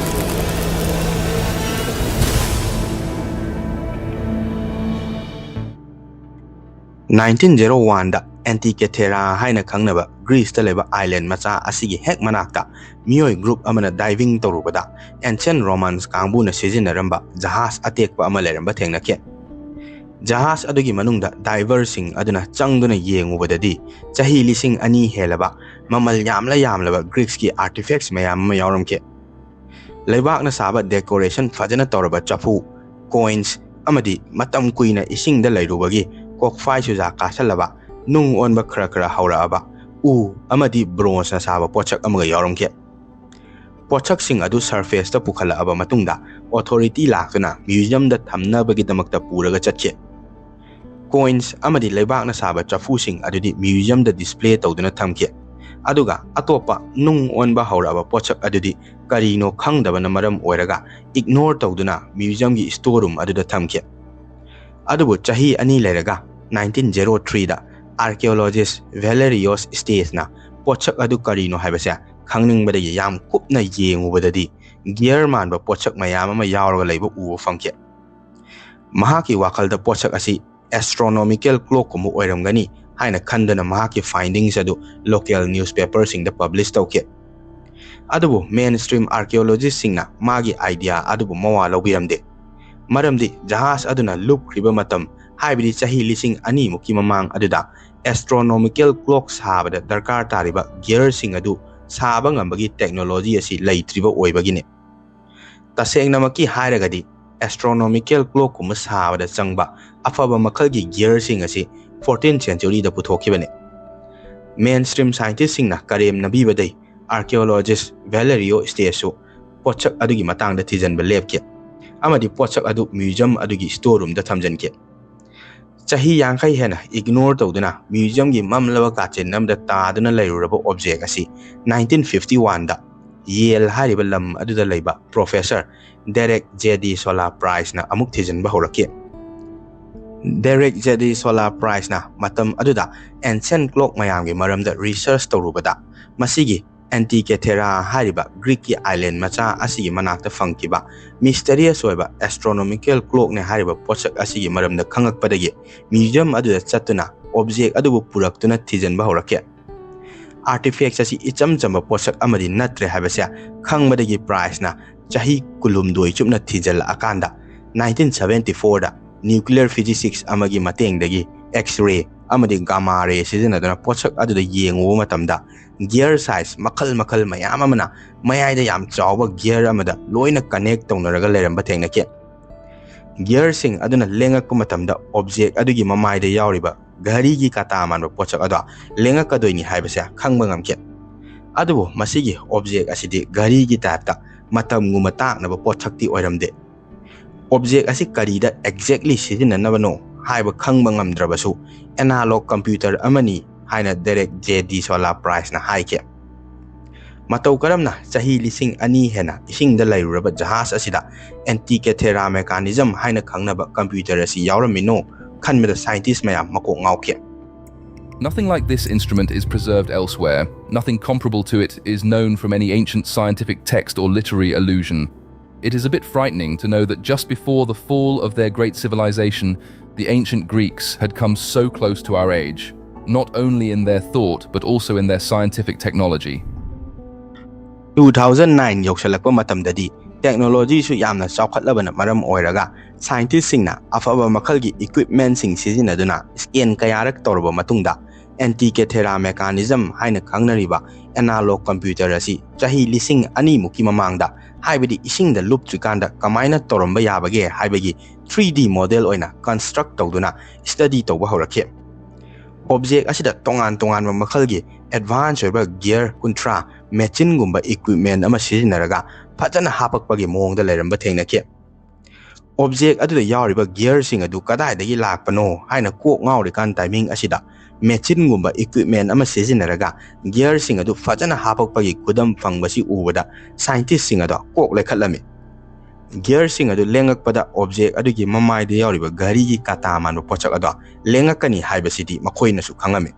Nineteen zero oneꯗ Antikythera ꯍꯥꯏꯅ ꯈꯪꯅꯕ Greeceꯇ ꯂꯩꯕ island ꯃꯆꯥ ꯑꯁꯤꯒꯤ ꯍꯦꯛ ꯃꯅꯥꯛꯇ ꯃꯤꯑꯣꯏ group ꯑꯃꯅ diving ꯇꯧꯔꯨꯕꯗ ancient Romans ꯀꯥꯡꯕꯨꯅ ꯁꯤꯖꯤꯟꯅꯔꯝꯕ ꯖꯍꯥꯖ ꯑꯇꯦꯛꯄ ꯑꯃ ꯂꯩꯔꯝꯕ ꯊꯦꯡꯅꯈꯤ꯫ ꯖꯍꯥꯖ ꯑꯗꯨꯒꯤ ꯃꯅꯨꯡꯗ diverꯁꯤꯡ ꯑꯗꯨꯅ ꯆꯪꯗꯨꯅ ꯌꯦꯡꯉꯨꯕꯗꯗꯤ ꯆꯍꯤ ꯂꯤꯁꯤꯡ ꯑꯅꯤ ꯍꯦꯜꯂꯕ ꯃꯃꯜ ꯌꯥꯝꯂ ꯌꯥꯝꯂꯕ Greeceꯀꯤ artifacts ꯃꯌꯥꯝ ꯑꯃ ꯌꯥꯎꯔꯝꯈꯤ꯫ ꯂꯩꯕꯥꯛꯅ ꯁꯥꯕ decoration ꯐꯖꯅ ꯇꯧꯔꯕ ꯆꯐꯨ, coins ꯑꯃꯗꯤ ꯃꯇꯝ ꯀꯨꯏꯅ ꯏꯁꯤꯡꯗ ꯂꯩꯔꯨꯕꯒꯤ ꯀꯣꯛꯐꯥꯏ ꯆꯨꯖꯥꯛ ꯀꯥꯁꯜꯂꯕ ꯅꯨꯡ ꯑꯣꯟꯕ ꯈꯔ ꯈꯔ ꯍꯧꯔꯛꯑꯕ ꯎ ꯑꯃꯗꯤ bronzeꯅ ꯁꯥꯕ ꯄꯣꯠꯁꯛ ꯑꯃꯒ ꯌꯥꯎꯔꯝꯈꯤ꯫ ꯄꯣꯠꯁꯛꯁꯤꯡ ꯑꯗꯨ surfaceꯇ ꯄꯨꯈꯠꯂꯛꯑꯕ ꯃꯇꯨꯡꯗ authority ꯂꯥꯛꯇꯨꯅ museumꯗ ꯊꯝꯅꯕꯒꯤꯗꯃꯛꯇ ꯄꯨꯔꯒ ꯆꯠꯈꯤ꯫ Coins ꯑꯃꯗꯤ ꯂꯩꯕꯥꯛꯅ ꯁꯥꯕ ꯆꯐꯨꯁꯤꯡ ꯑꯗꯨꯗꯤ museumꯗ display ꯇꯧꯗꯨꯅ ꯊꯝꯈꯤ꯫ ꯑꯗꯨꯒ ꯑꯇꯣꯞꯄ ꯅꯨꯡ ꯑꯣꯟꯕ ꯍꯧꯔꯛꯑꯕ ꯄꯣꯠꯁꯛ ꯑꯗꯨꯗꯤ ꯀꯔꯤꯅꯣ ꯈꯪꯗꯕꯅ ꯃꯔꯝ ꯑꯣꯏꯔꯒ ignore ꯇꯧꯗꯨꯅ museumꯒꯤ store room ꯑꯗꯨꯗ ꯊꯝꯈꯤ꯫ ꯑꯗꯨꯕꯨ ꯆꯍꯤ ꯑꯅꯤ ꯂꯩꯔꯒ nineteen zero threeꯗ archaeologist Valerius Staceꯅ ꯄꯣꯠꯁꯛ ꯑꯗꯨ ꯀꯔꯤꯅꯣ ꯍꯥꯏꯕꯁꯦ ꯈꯪꯅꯤꯡꯕꯗꯒꯤ ꯌꯥꯝ ꯀꯨꯞꯅ ꯌꯦꯡꯉꯨꯕꯗꯗꯤ gear ꯃꯥꯟꯕ ꯄꯣꯠꯁꯛ ꯃꯌꯥꯝ ꯑꯃ ꯌꯥꯎꯔꯒ ꯂꯩꯕ ꯎꯕ ꯐꯪꯈꯤ꯫ ꯃꯍꯥꯛꯀꯤ ꯋꯥꯈꯜꯗ ꯄꯣꯠꯁꯛ ꯑꯁꯤ ꯑꯦꯁꯇ꯭ꯔꯣꯅꯣꯃꯤꯀꯦꯜ ꯀ꯭ꯂꯣꯛꯀꯨꯝꯕ ꯑꯣꯏꯔꯝꯒꯅꯤ ꯍꯥꯏꯅ ꯈꯟꯗꯨꯅ ꯃꯍꯥꯛꯀꯤ ꯐꯥꯏꯟꯗꯤꯡꯁ ꯑꯗꯨ ꯂꯣꯀꯦꯜ ꯅ꯭ꯌꯨꯁꯄꯦꯄꯔꯁꯤꯡꯗ ꯄꯕ꯭ꯂꯤꯁ ꯇꯧꯈꯤ꯫ ꯑꯗꯨꯕꯨ ꯃꯦꯟ ꯁ꯭ꯇ꯭ꯔꯤꯝ ꯑꯥꯔꯀꯤꯑꯣꯂꯣꯖꯤꯁꯁꯤꯡꯅ ꯃꯥꯒꯤ ꯑꯥꯏꯗꯤꯌꯥ ꯑꯗꯨꯕꯨ ꯃꯋꯥ ꯂꯧꯕꯤꯔꯝꯗꯦ꯫ ꯃꯔꯝꯗꯤ ꯖꯍꯥꯖ ꯑꯗꯨꯅ ꯂꯨꯞꯈ꯭ꯔꯤꯕ ꯃꯇꯝ, ꯍꯥꯏꯕꯗꯤ ꯆꯍꯤ ꯂꯤꯁꯤꯡ ꯑꯅꯤꯃꯨꯛꯀꯤ ꯃꯃꯥꯡ ꯑꯗꯨꯗ, ꯑꯦꯁꯇ꯭ꯔꯣꯅꯣꯃꯤꯀꯦꯜ ꯀ꯭ꯂꯣꯛ ꯁꯥꯕꯗ ꯗꯔꯀꯥꯔ ꯇꯥꯔꯤꯕ ꯒꯤꯌꯔꯁꯤꯡ ꯑꯗꯨ ꯁꯥꯕ ꯉꯝꯕꯒꯤ ꯇꯦꯛꯅꯣꯂꯣꯖꯤ ꯑꯁꯤ ꯂꯩꯇ꯭ꯔꯤꯕ ꯑꯣꯏꯕꯒꯤꯅꯤ꯫ ꯇꯁꯦꯡꯅꯃꯛꯀꯤ ꯍꯥꯏꯔꯒꯗꯤ, ꯑꯦꯁꯇ꯭ꯔꯣꯅꯣꯃꯤꯀꯦꯜ ꯀ꯭ꯂꯣꯛꯀꯨꯝꯕ ꯁꯥꯕꯗ ꯆꯪꯕ ꯑꯐꯕ ꯃꯈꯜꯒꯤ ꯒꯤꯌꯔꯁꯤꯡ ꯑꯁꯤ ꯐꯣꯔꯇꯤꯟ ꯁꯦꯟꯆꯨꯔꯤꯗ ꯄꯨꯊꯣꯛꯈꯤꯕꯅꯤ꯫ ꯃꯦꯟ ꯁ꯭ꯇ꯭ꯔꯤꯝ ꯁꯥꯏꯟꯇꯤꯁꯁꯤꯡꯅ ꯀꯔꯦꯝꯅꯕꯤꯕꯗꯩ, ꯑꯥꯔꯀꯤꯑꯣꯂꯣꯖꯤꯁ ꯚꯦꯂꯦꯔꯤꯑꯣ ꯁ꯭ꯇꯦꯁꯁꯨ ꯄꯣꯠꯁꯛ ꯑꯗꯨꯒꯤ ꯃꯇꯥꯡꯗ ꯊꯤꯖꯤꯟꯕ ꯂꯦꯞꯈꯤ, ꯑꯃꯗꯤ ꯄꯣꯠꯁꯛ ꯑꯗꯨ ꯃ꯭ꯌꯨꯖꯤꯌꯝ ꯑꯗꯨꯒꯤ ꯁ꯭ꯇꯣꯔ ꯔꯨꯝꯗ ꯊꯝꯖꯤꯟꯈꯤ꯫ ꯆꯍꯤ ꯌꯥꯡꯈꯩ ꯍꯦꯟꯅ ꯏꯒꯅꯣꯔ ꯇꯧꯗꯨꯅ ꯃ꯭ꯌꯨꯖꯤꯌꯝꯒꯤ ꯃꯝꯂꯕ ꯀꯥꯆꯤꯟ ꯑꯃꯗ ꯇꯥꯗꯨꯅ ꯂꯩꯔꯨꯔꯕ ꯑꯣꯕꯖꯦꯛ ꯑꯁꯤ ꯅꯥꯏꯟꯇꯤꯟ ꯐꯤꯐꯇꯤ ꯋꯥꯟꯗ ꯌꯦꯜ ꯍꯥꯏꯔꯤꯕ ꯂꯝ ꯑꯗꯨꯗ ꯂꯩꯕ ꯄ꯭ꯔꯣꯐꯦꯁꯔ ꯗꯦꯔꯦꯛ ꯖꯦ ꯗꯤ ꯁꯣꯂꯥ ꯄ꯭ꯔꯥꯏꯁꯅ ꯑꯃꯨꯛ ꯊꯤꯖꯤꯟꯕ ꯍꯧꯔꯛꯈꯤ꯫ ꯗꯦꯔꯦꯛ ꯖꯦ ꯗꯤ ꯁꯣꯂꯥ ꯄ꯭ꯔꯥꯏꯁꯅ ꯃꯇꯝ ꯑꯗꯨꯗ ꯑꯦꯟꯁꯦꯟ ꯀ꯭ꯂꯣꯛ ꯃꯌꯥꯝꯒꯤ ꯃꯔꯝꯗ ꯔꯤꯁꯔꯆ ꯇꯧꯔꯨꯕꯗ, ꯃꯁꯤꯒꯤ ꯑꯦꯟꯇꯤꯀꯦꯊꯦꯔꯥ ꯍꯥꯏꯔꯤꯕ ꯒ꯭ꯔꯤꯛꯀꯤ ꯑꯥꯏꯂꯦꯟ ꯃꯆꯥ ꯑꯁꯤꯒꯤ ꯃꯅꯥꯛꯇ ꯐꯪꯈꯤꯕ ꯃꯤꯁꯇꯔꯤꯌꯁ ꯑꯣꯏꯕ ꯑꯦꯁꯇ꯭ꯔꯣꯅꯣꯃꯤꯀꯦꯜ ꯀ꯭ꯂꯣꯛꯅꯦ ꯍꯥꯏꯔꯤꯕ ꯄꯣꯠꯁꯛ ꯑꯁꯤꯒꯤ ꯃꯔꯝꯗ ꯈꯪꯉꯛꯄꯗꯒꯤ, ꯃ꯭ꯌꯨꯖꯤꯌꯝ ꯑꯗꯨꯗ ꯆꯠꯇꯨꯅ ꯑꯣꯕꯖꯦꯛ ꯑꯗꯨꯕꯨ ꯄꯨꯔꯛꯇꯨꯅ ꯊꯤꯖꯤꯟꯕ ꯍꯧꯔꯛꯈꯤ꯫ ꯑꯥꯔꯇꯤꯐꯦꯛꯁ ꯑꯁꯤ ꯏꯆꯝ ꯆꯝꯕ ꯄꯣꯠꯁꯛ ꯑꯃꯗꯤ ꯅꯠꯇ꯭ꯔꯦ ꯍꯥꯏꯕꯁꯦ ꯈꯪꯕꯗꯒꯤ ꯄ꯭ꯔꯥꯏꯁꯅ ꯆꯍꯤ ꯀꯨꯟꯍꯨꯝꯗꯣꯏ ꯆꯨꯞꯅ ꯊꯤꯖꯤꯜꯂꯛꯑꯀꯥꯟꯗ, ꯅꯥꯏꯟꯇꯤꯟ ꯁꯚꯦꯟꯇꯤ ꯐꯣꯔꯗ ꯅ꯭ꯌꯨꯀ꯭ꯂꯤꯌꯔ ꯐꯤꯖꯤꯁꯤꯛꯁ ꯑꯃꯒꯤ ꯃꯇꯦꯡꯗꯒꯤ ꯑꯦꯛꯁ ꯔꯦ ꯑꯃꯗꯤ ꯒꯥꯃꯥ ꯔꯦ ꯁꯤꯖꯤꯟꯅꯗꯨꯅ ꯄꯣꯠꯁꯛ ꯑꯗꯨꯗ ꯌꯦꯡꯉꯨꯕ ꯃꯇꯝꯗ, ꯒꯤꯌꯔ ꯁꯥꯏꯖ ꯃꯈꯜ ꯃꯈꯜ ꯃꯌꯥꯝ ꯑꯃꯅ ꯃꯌꯥꯏꯗ ꯌꯥꯝ ꯆꯥꯎꯕ ꯒꯤꯌꯔ ꯑꯃꯗ ꯂꯣꯏꯅ ꯀꯅꯦꯛ ꯇꯧꯅꯔꯒ ꯂꯩꯔꯝꯕ ꯊꯦꯡꯅꯈꯤ꯫ ꯒꯤꯌꯔꯁꯤꯡ ꯑꯗꯨꯅ ꯂꯦꯡꯉꯛꯄ ꯃꯇꯝꯗ ꯑꯣꯕꯖꯦꯛ ꯑꯗꯨꯒꯤ ꯃꯃꯥꯏꯗ ꯌꯥꯎꯔꯤꯕ ꯘꯔꯤꯒꯤ ꯀꯥꯇꯥ ꯃꯥꯟꯕ ꯄꯣꯠꯁꯛ ꯑꯗꯣ ꯂꯦꯡꯉꯛꯀꯗꯣꯏꯅꯤ ꯍꯥꯏꯕꯁꯦ ꯈꯪꯕ ꯉꯝꯈꯤ꯫ ꯑꯗꯨꯕꯨ ꯃꯁꯤꯒꯤ ꯑꯣꯕꯖꯦꯛ ꯑꯁꯤꯗꯤ ꯘꯔꯤꯒꯤ ꯇꯥꯏꯞꯇ ꯃꯇꯝꯒꯨꯝꯕ ꯇꯥꯛꯅꯕ ꯄꯣꯠꯁꯛꯇꯤ ꯑꯣꯏꯔꯝꯗꯦ꯫ ꯑꯣꯕꯖꯦꯛ ꯑꯁꯤ ꯀꯔꯤꯗ ꯑꯦꯛꯖꯦꯛꯂꯤ ꯁꯤꯖꯤꯟꯅꯅꯕꯅꯣ ꯍꯥꯏꯕ ꯈꯪꯕ ꯉꯝꯗ꯭ꯔꯕꯁꯨ, ꯑꯦꯅꯥꯂꯣꯛ ꯀꯝꯄ꯭ꯌꯨꯇꯔ ꯑꯃꯅꯤ ꯍꯥꯏꯅ ꯗꯦꯔꯦꯛ ꯖꯦ ꯗꯤ ꯁꯣꯂꯥ ꯄ꯭ꯔꯥꯏꯁꯅ ꯍꯥꯏꯈꯤ꯫ ꯃꯇꯧ ꯀꯔꯝꯅ ꯆꯍꯤ ꯂꯤꯁꯤꯡ ꯑꯅꯤ ꯍꯦꯟꯅ ꯏꯁꯤꯡꯗ ꯂꯩꯔꯨꯔꯕ ꯖꯍꯥꯖ ꯑꯁꯤꯗ ꯑꯦꯟꯇꯤꯀꯦꯊꯦꯔꯥ ꯃꯦꯀꯥꯅꯤꯖꯝ ꯍꯥꯏꯅ ꯈꯪꯅꯕ ꯀꯝꯄ꯭ꯌꯨꯇꯔ ꯑꯁꯤ ꯌꯥꯎꯔꯝꯃꯤꯅꯣ ꯈꯟꯕꯗ ꯁꯥꯏꯟꯇꯤꯁ ꯃꯌꯥꯝ ꯃꯀꯣꯛ ꯉꯥꯎꯈꯤ꯫ Nothing like this instrument is preserved elsewhere. Nothing comparable to it is known from any ancient scientific text or literary allusion. It is a bit frightening to know that just before the fall of their great civilization, the ancient Greeks had come so close to our age, not only in their thought but also in their scientific technology. Two thousand nine ꯌꯧꯁꯜꯂꯛꯄ ꯃꯇꯝꯗꯗꯤ technologyꯁꯨ ꯌꯥꯝꯅ ꯆꯥꯎꯈꯠꯂꯕꯅ ꯃꯔꯝ ꯑꯣꯏꯔꯒ scientistꯁꯤꯡꯅ ꯑꯐꯕ ꯃꯈꯜꯒꯤ equipmentꯁꯤꯡ ꯁꯤꯖꯤꯟꯅꯗꯨꯅ scan ꯀꯌꯥꯔꯛ ꯇꯧꯔꯕ ꯃꯇꯨꯡꯗ Antikythera mechanism ꯍꯥꯏꯅ ꯈꯪꯅꯔꯤꯕ analog computer ꯑꯁꯤ ꯆꯍꯤ ꯂꯤꯁꯤꯡ ꯑꯅꯤꯃꯨꯛꯀꯤ ꯃꯃꯥꯡꯗ, ꯍꯥꯏꯕꯗꯤ ꯏꯁꯤꯡꯗ ꯂꯨꯞꯇ꯭ꯔꯤꯀꯥꯟꯗ ꯀꯃꯥꯏꯅ ꯇꯧꯔꯝꯕ ꯌꯥꯕꯒꯦ ꯍꯥꯏꯕꯒꯤ three D model ꯑꯣꯏꯅ construct ꯇꯧꯗꯨꯅ study ꯇꯧꯕ ꯍꯧꯔꯛꯈꯤ꯫ Object ꯑꯁꯤꯗ ꯇꯣꯉꯥꯟ ꯇꯣꯉꯥꯟꯕ ꯃꯈꯜꯒꯤ advance ꯑꯣꯏꯕ gear ꯀꯨꯟꯊ꯭ꯔꯥ machineꯒꯨꯝꯕ equipment ꯑꯃ ꯁꯤꯖꯤꯟꯅꯔꯒ ꯐꯖꯅ ꯍꯥꯄꯛꯄꯒꯤ ꯃꯑꯣꯡꯗ ꯂꯩꯔꯝꯕ ꯊꯦꯡꯅꯈꯤ꯫ Object ꯑꯗꯨꯗ ꯌꯥꯎꯔꯤꯕ gearꯁꯤꯡ ꯑꯗꯨ ꯀꯗꯥꯏꯗꯒꯤ ꯂꯥꯛꯄꯅꯣ ꯍꯥꯏꯅ ꯀꯣꯛ ꯉꯥꯎꯔꯤꯀꯥꯟ timing ꯑꯁꯤꯗ machineꯒꯨꯝꯕ equipment ꯑꯃ ꯁꯤꯖꯤꯟꯅꯔꯒ gearꯁꯤꯡ ꯑꯗꯨ ꯐꯖꯅ ꯍꯥꯄꯛꯄꯒꯤ ꯈꯨꯗꯝ ꯐꯪꯕꯁꯤ ꯎꯕꯗ scientistꯁꯤꯡ ꯑꯗꯣ ꯀꯣꯛ ꯂꯩꯈꯠꯂꯝꯃꯤ꯫ Gearꯁꯤꯡ ꯑꯗꯨ ꯂꯦꯡꯉꯛꯄꯗ object ꯑꯗꯨꯒꯤ ꯃꯃꯥꯏꯗ ꯌꯥꯎꯔꯤꯕ ꯘꯔꯤꯒꯤ ꯀꯥꯇꯥ ꯃꯥꯟꯕ ꯄꯣꯠꯁꯛ ꯑꯗꯣ ꯂꯦꯡꯉꯛꯀꯅꯤ ꯍꯥꯏꯕꯁꯤꯗꯤ ꯃꯈꯣꯏꯅꯁꯨ ꯈꯪꯉꯝꯃꯤ꯫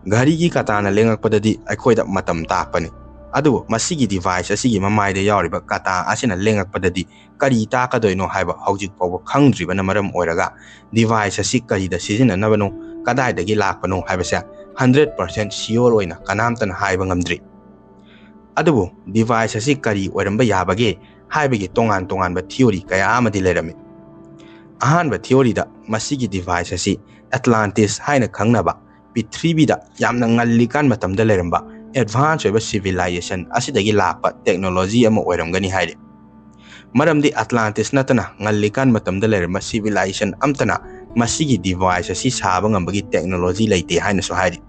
ꯘꯔꯤꯒꯤ ꯀꯥꯇꯥꯅ ꯂꯦꯡꯉꯛꯄꯗꯗꯤ ꯑꯩꯈꯣꯏꯗ ꯃꯇꯝ ꯇꯥꯛꯄꯅꯤ꯫ ꯑꯗꯨꯕꯨ ꯃꯁꯤꯒꯤ device ꯑꯁꯤꯒꯤ ꯃꯃꯥꯏꯗ ꯌꯥꯎꯔꯤꯕ ꯀꯥꯇꯥ ꯑꯁꯤꯅ ꯂꯦꯡꯉꯛꯄꯗꯗꯤ ꯀꯔꯤ ꯇꯥꯛꯀꯗꯣꯏꯅꯣ ꯍꯥꯏꯕ ꯍꯧꯖꯤꯛ ꯐꯥꯎꯕ ꯈꯪꯗ꯭ꯔꯤꯕꯅ ꯃꯔꯝ ꯑꯣꯏꯔꯒ device ꯑꯁꯤ ꯀꯔꯤꯗ ꯁꯤꯖꯤꯟꯅꯅꯕꯅꯣ, ꯀꯗꯥꯏꯗꯒꯤ ꯂꯥꯛꯄꯅꯣ ꯍꯥꯏꯕꯁꯦ hundred percent sure ꯑꯣꯏꯅ ꯀꯅꯥꯝꯇꯅ ꯍꯥꯏꯕ ꯉꯝꯗ꯭ꯔꯤ꯫ ꯑꯗꯨꯕꯨ device ꯑꯁꯤ ꯀꯔꯤ ꯑꯣꯏꯔꯝꯕ ꯌꯥꯕꯒꯦ ꯍꯥꯏꯕꯒꯤ ꯇꯣꯉꯥꯟ ꯇꯣꯉꯥꯟꯕ theory ꯀꯌꯥ ꯑꯃꯗꯤ ꯂꯩꯔꯝꯃꯤ꯫ ꯑꯍꯥꯟꯕ theoryꯗ ꯃꯁꯤꯒꯤ device ꯑꯁꯤ Atlantis ꯍꯥꯏꯅ ꯈꯪꯅꯕ ꯄ꯭ꯔꯤꯊꯤꯕꯤꯗ ꯌꯥꯝꯅ ꯉꯜꯂꯤꯀꯥꯟ ꯃꯇꯝꯗ ꯂꯩꯔꯝꯕ advance ꯑꯣꯏꯕ civilization ꯑꯁꯤꯗꯒꯤ ꯂꯥꯛꯄ technology ꯑꯃ ꯑꯣꯏꯔꯝꯒꯅꯤ ꯍꯥꯏꯔꯤ꯫ ꯃꯔꯝꯗꯤ Atlantis ꯅꯠꯇꯅ ꯉꯜꯂꯤꯀꯥꯟ ꯃꯇꯝꯗ ꯂꯩꯔꯝꯕ civilization ꯑꯝꯇꯅ ꯃꯁꯤꯒꯤ device ꯑꯁꯤ ꯁꯥꯕ ꯉꯝꯕꯒꯤ technology ꯂꯩꯇꯦ ꯍꯥꯏꯅꯁꯨ ꯍꯥꯏꯔꯤ꯫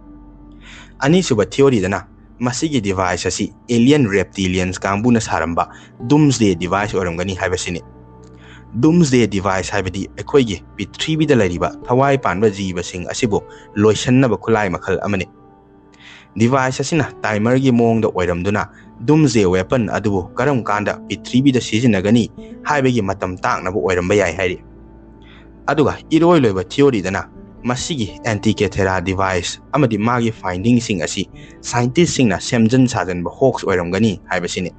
ꯑꯅꯤꯁꯨꯕ theoryꯗꯅ ꯃꯁꯤꯒꯤ device ꯑꯁꯤ alien reptilians ꯀꯥꯡꯕꯨꯅ ꯁꯥꯔꯝꯕ Doomsday device ꯑꯣꯏꯔꯝꯒꯅꯤ ꯍꯥꯏꯕꯁꯤꯅꯤ꯫ Doomsday device ꯍꯥꯏꯕꯗꯤ ꯑꯩꯈꯣꯏꯒꯤ ꯄ꯭ꯔꯤꯊꯤꯕꯤꯗ ꯂꯩꯔꯤꯕ ꯊꯋꯥꯏ ꯄꯥꯟꯕ ꯖꯤꯕꯁꯤꯡ ꯑꯁꯤꯕꯨ ꯂꯣꯏꯁꯤꯟꯅꯕ ꯈꯨꯠꯂꯥꯏ ꯃꯈꯜ ꯑꯃꯅꯤ꯫ Device ꯑꯁꯤꯅ timerꯒꯤ ꯃꯑꯣꯡꯗ ꯑꯣꯏꯔꯝꯗꯨꯅ Doomsday weapon ꯑꯗꯨꯕꯨ ꯀꯔꯝ ꯀꯥꯟꯗ ꯄ꯭ꯔꯤꯊꯤꯕꯤꯗ ꯁꯤꯖꯤꯟꯅꯒꯅꯤ ꯍꯥꯏꯕꯒꯤ ꯃꯇꯝ ꯇꯥꯛꯅꯕ ꯑꯣꯏꯔꯝꯕ ꯌꯥꯏ ꯍꯥꯏꯔꯤ꯫ ꯑꯗꯨꯒ ꯏꯔꯣꯏ ꯂꯣꯏꯕ theoryꯗꯅ ꯃꯁꯤꯒꯤ Antikythera device ꯑꯃꯗꯤ ꯃꯥꯒꯤ findingꯁꯤꯡ ꯑꯁꯤ scientistꯁꯤꯡꯅ ꯁꯦꯝꯖꯤꯟ ꯁꯥꯖꯤꯟꯕ hoax ꯑꯣꯏꯔꯝꯒꯅꯤ ꯍꯥꯏꯕꯁꯤꯅꯤ꯫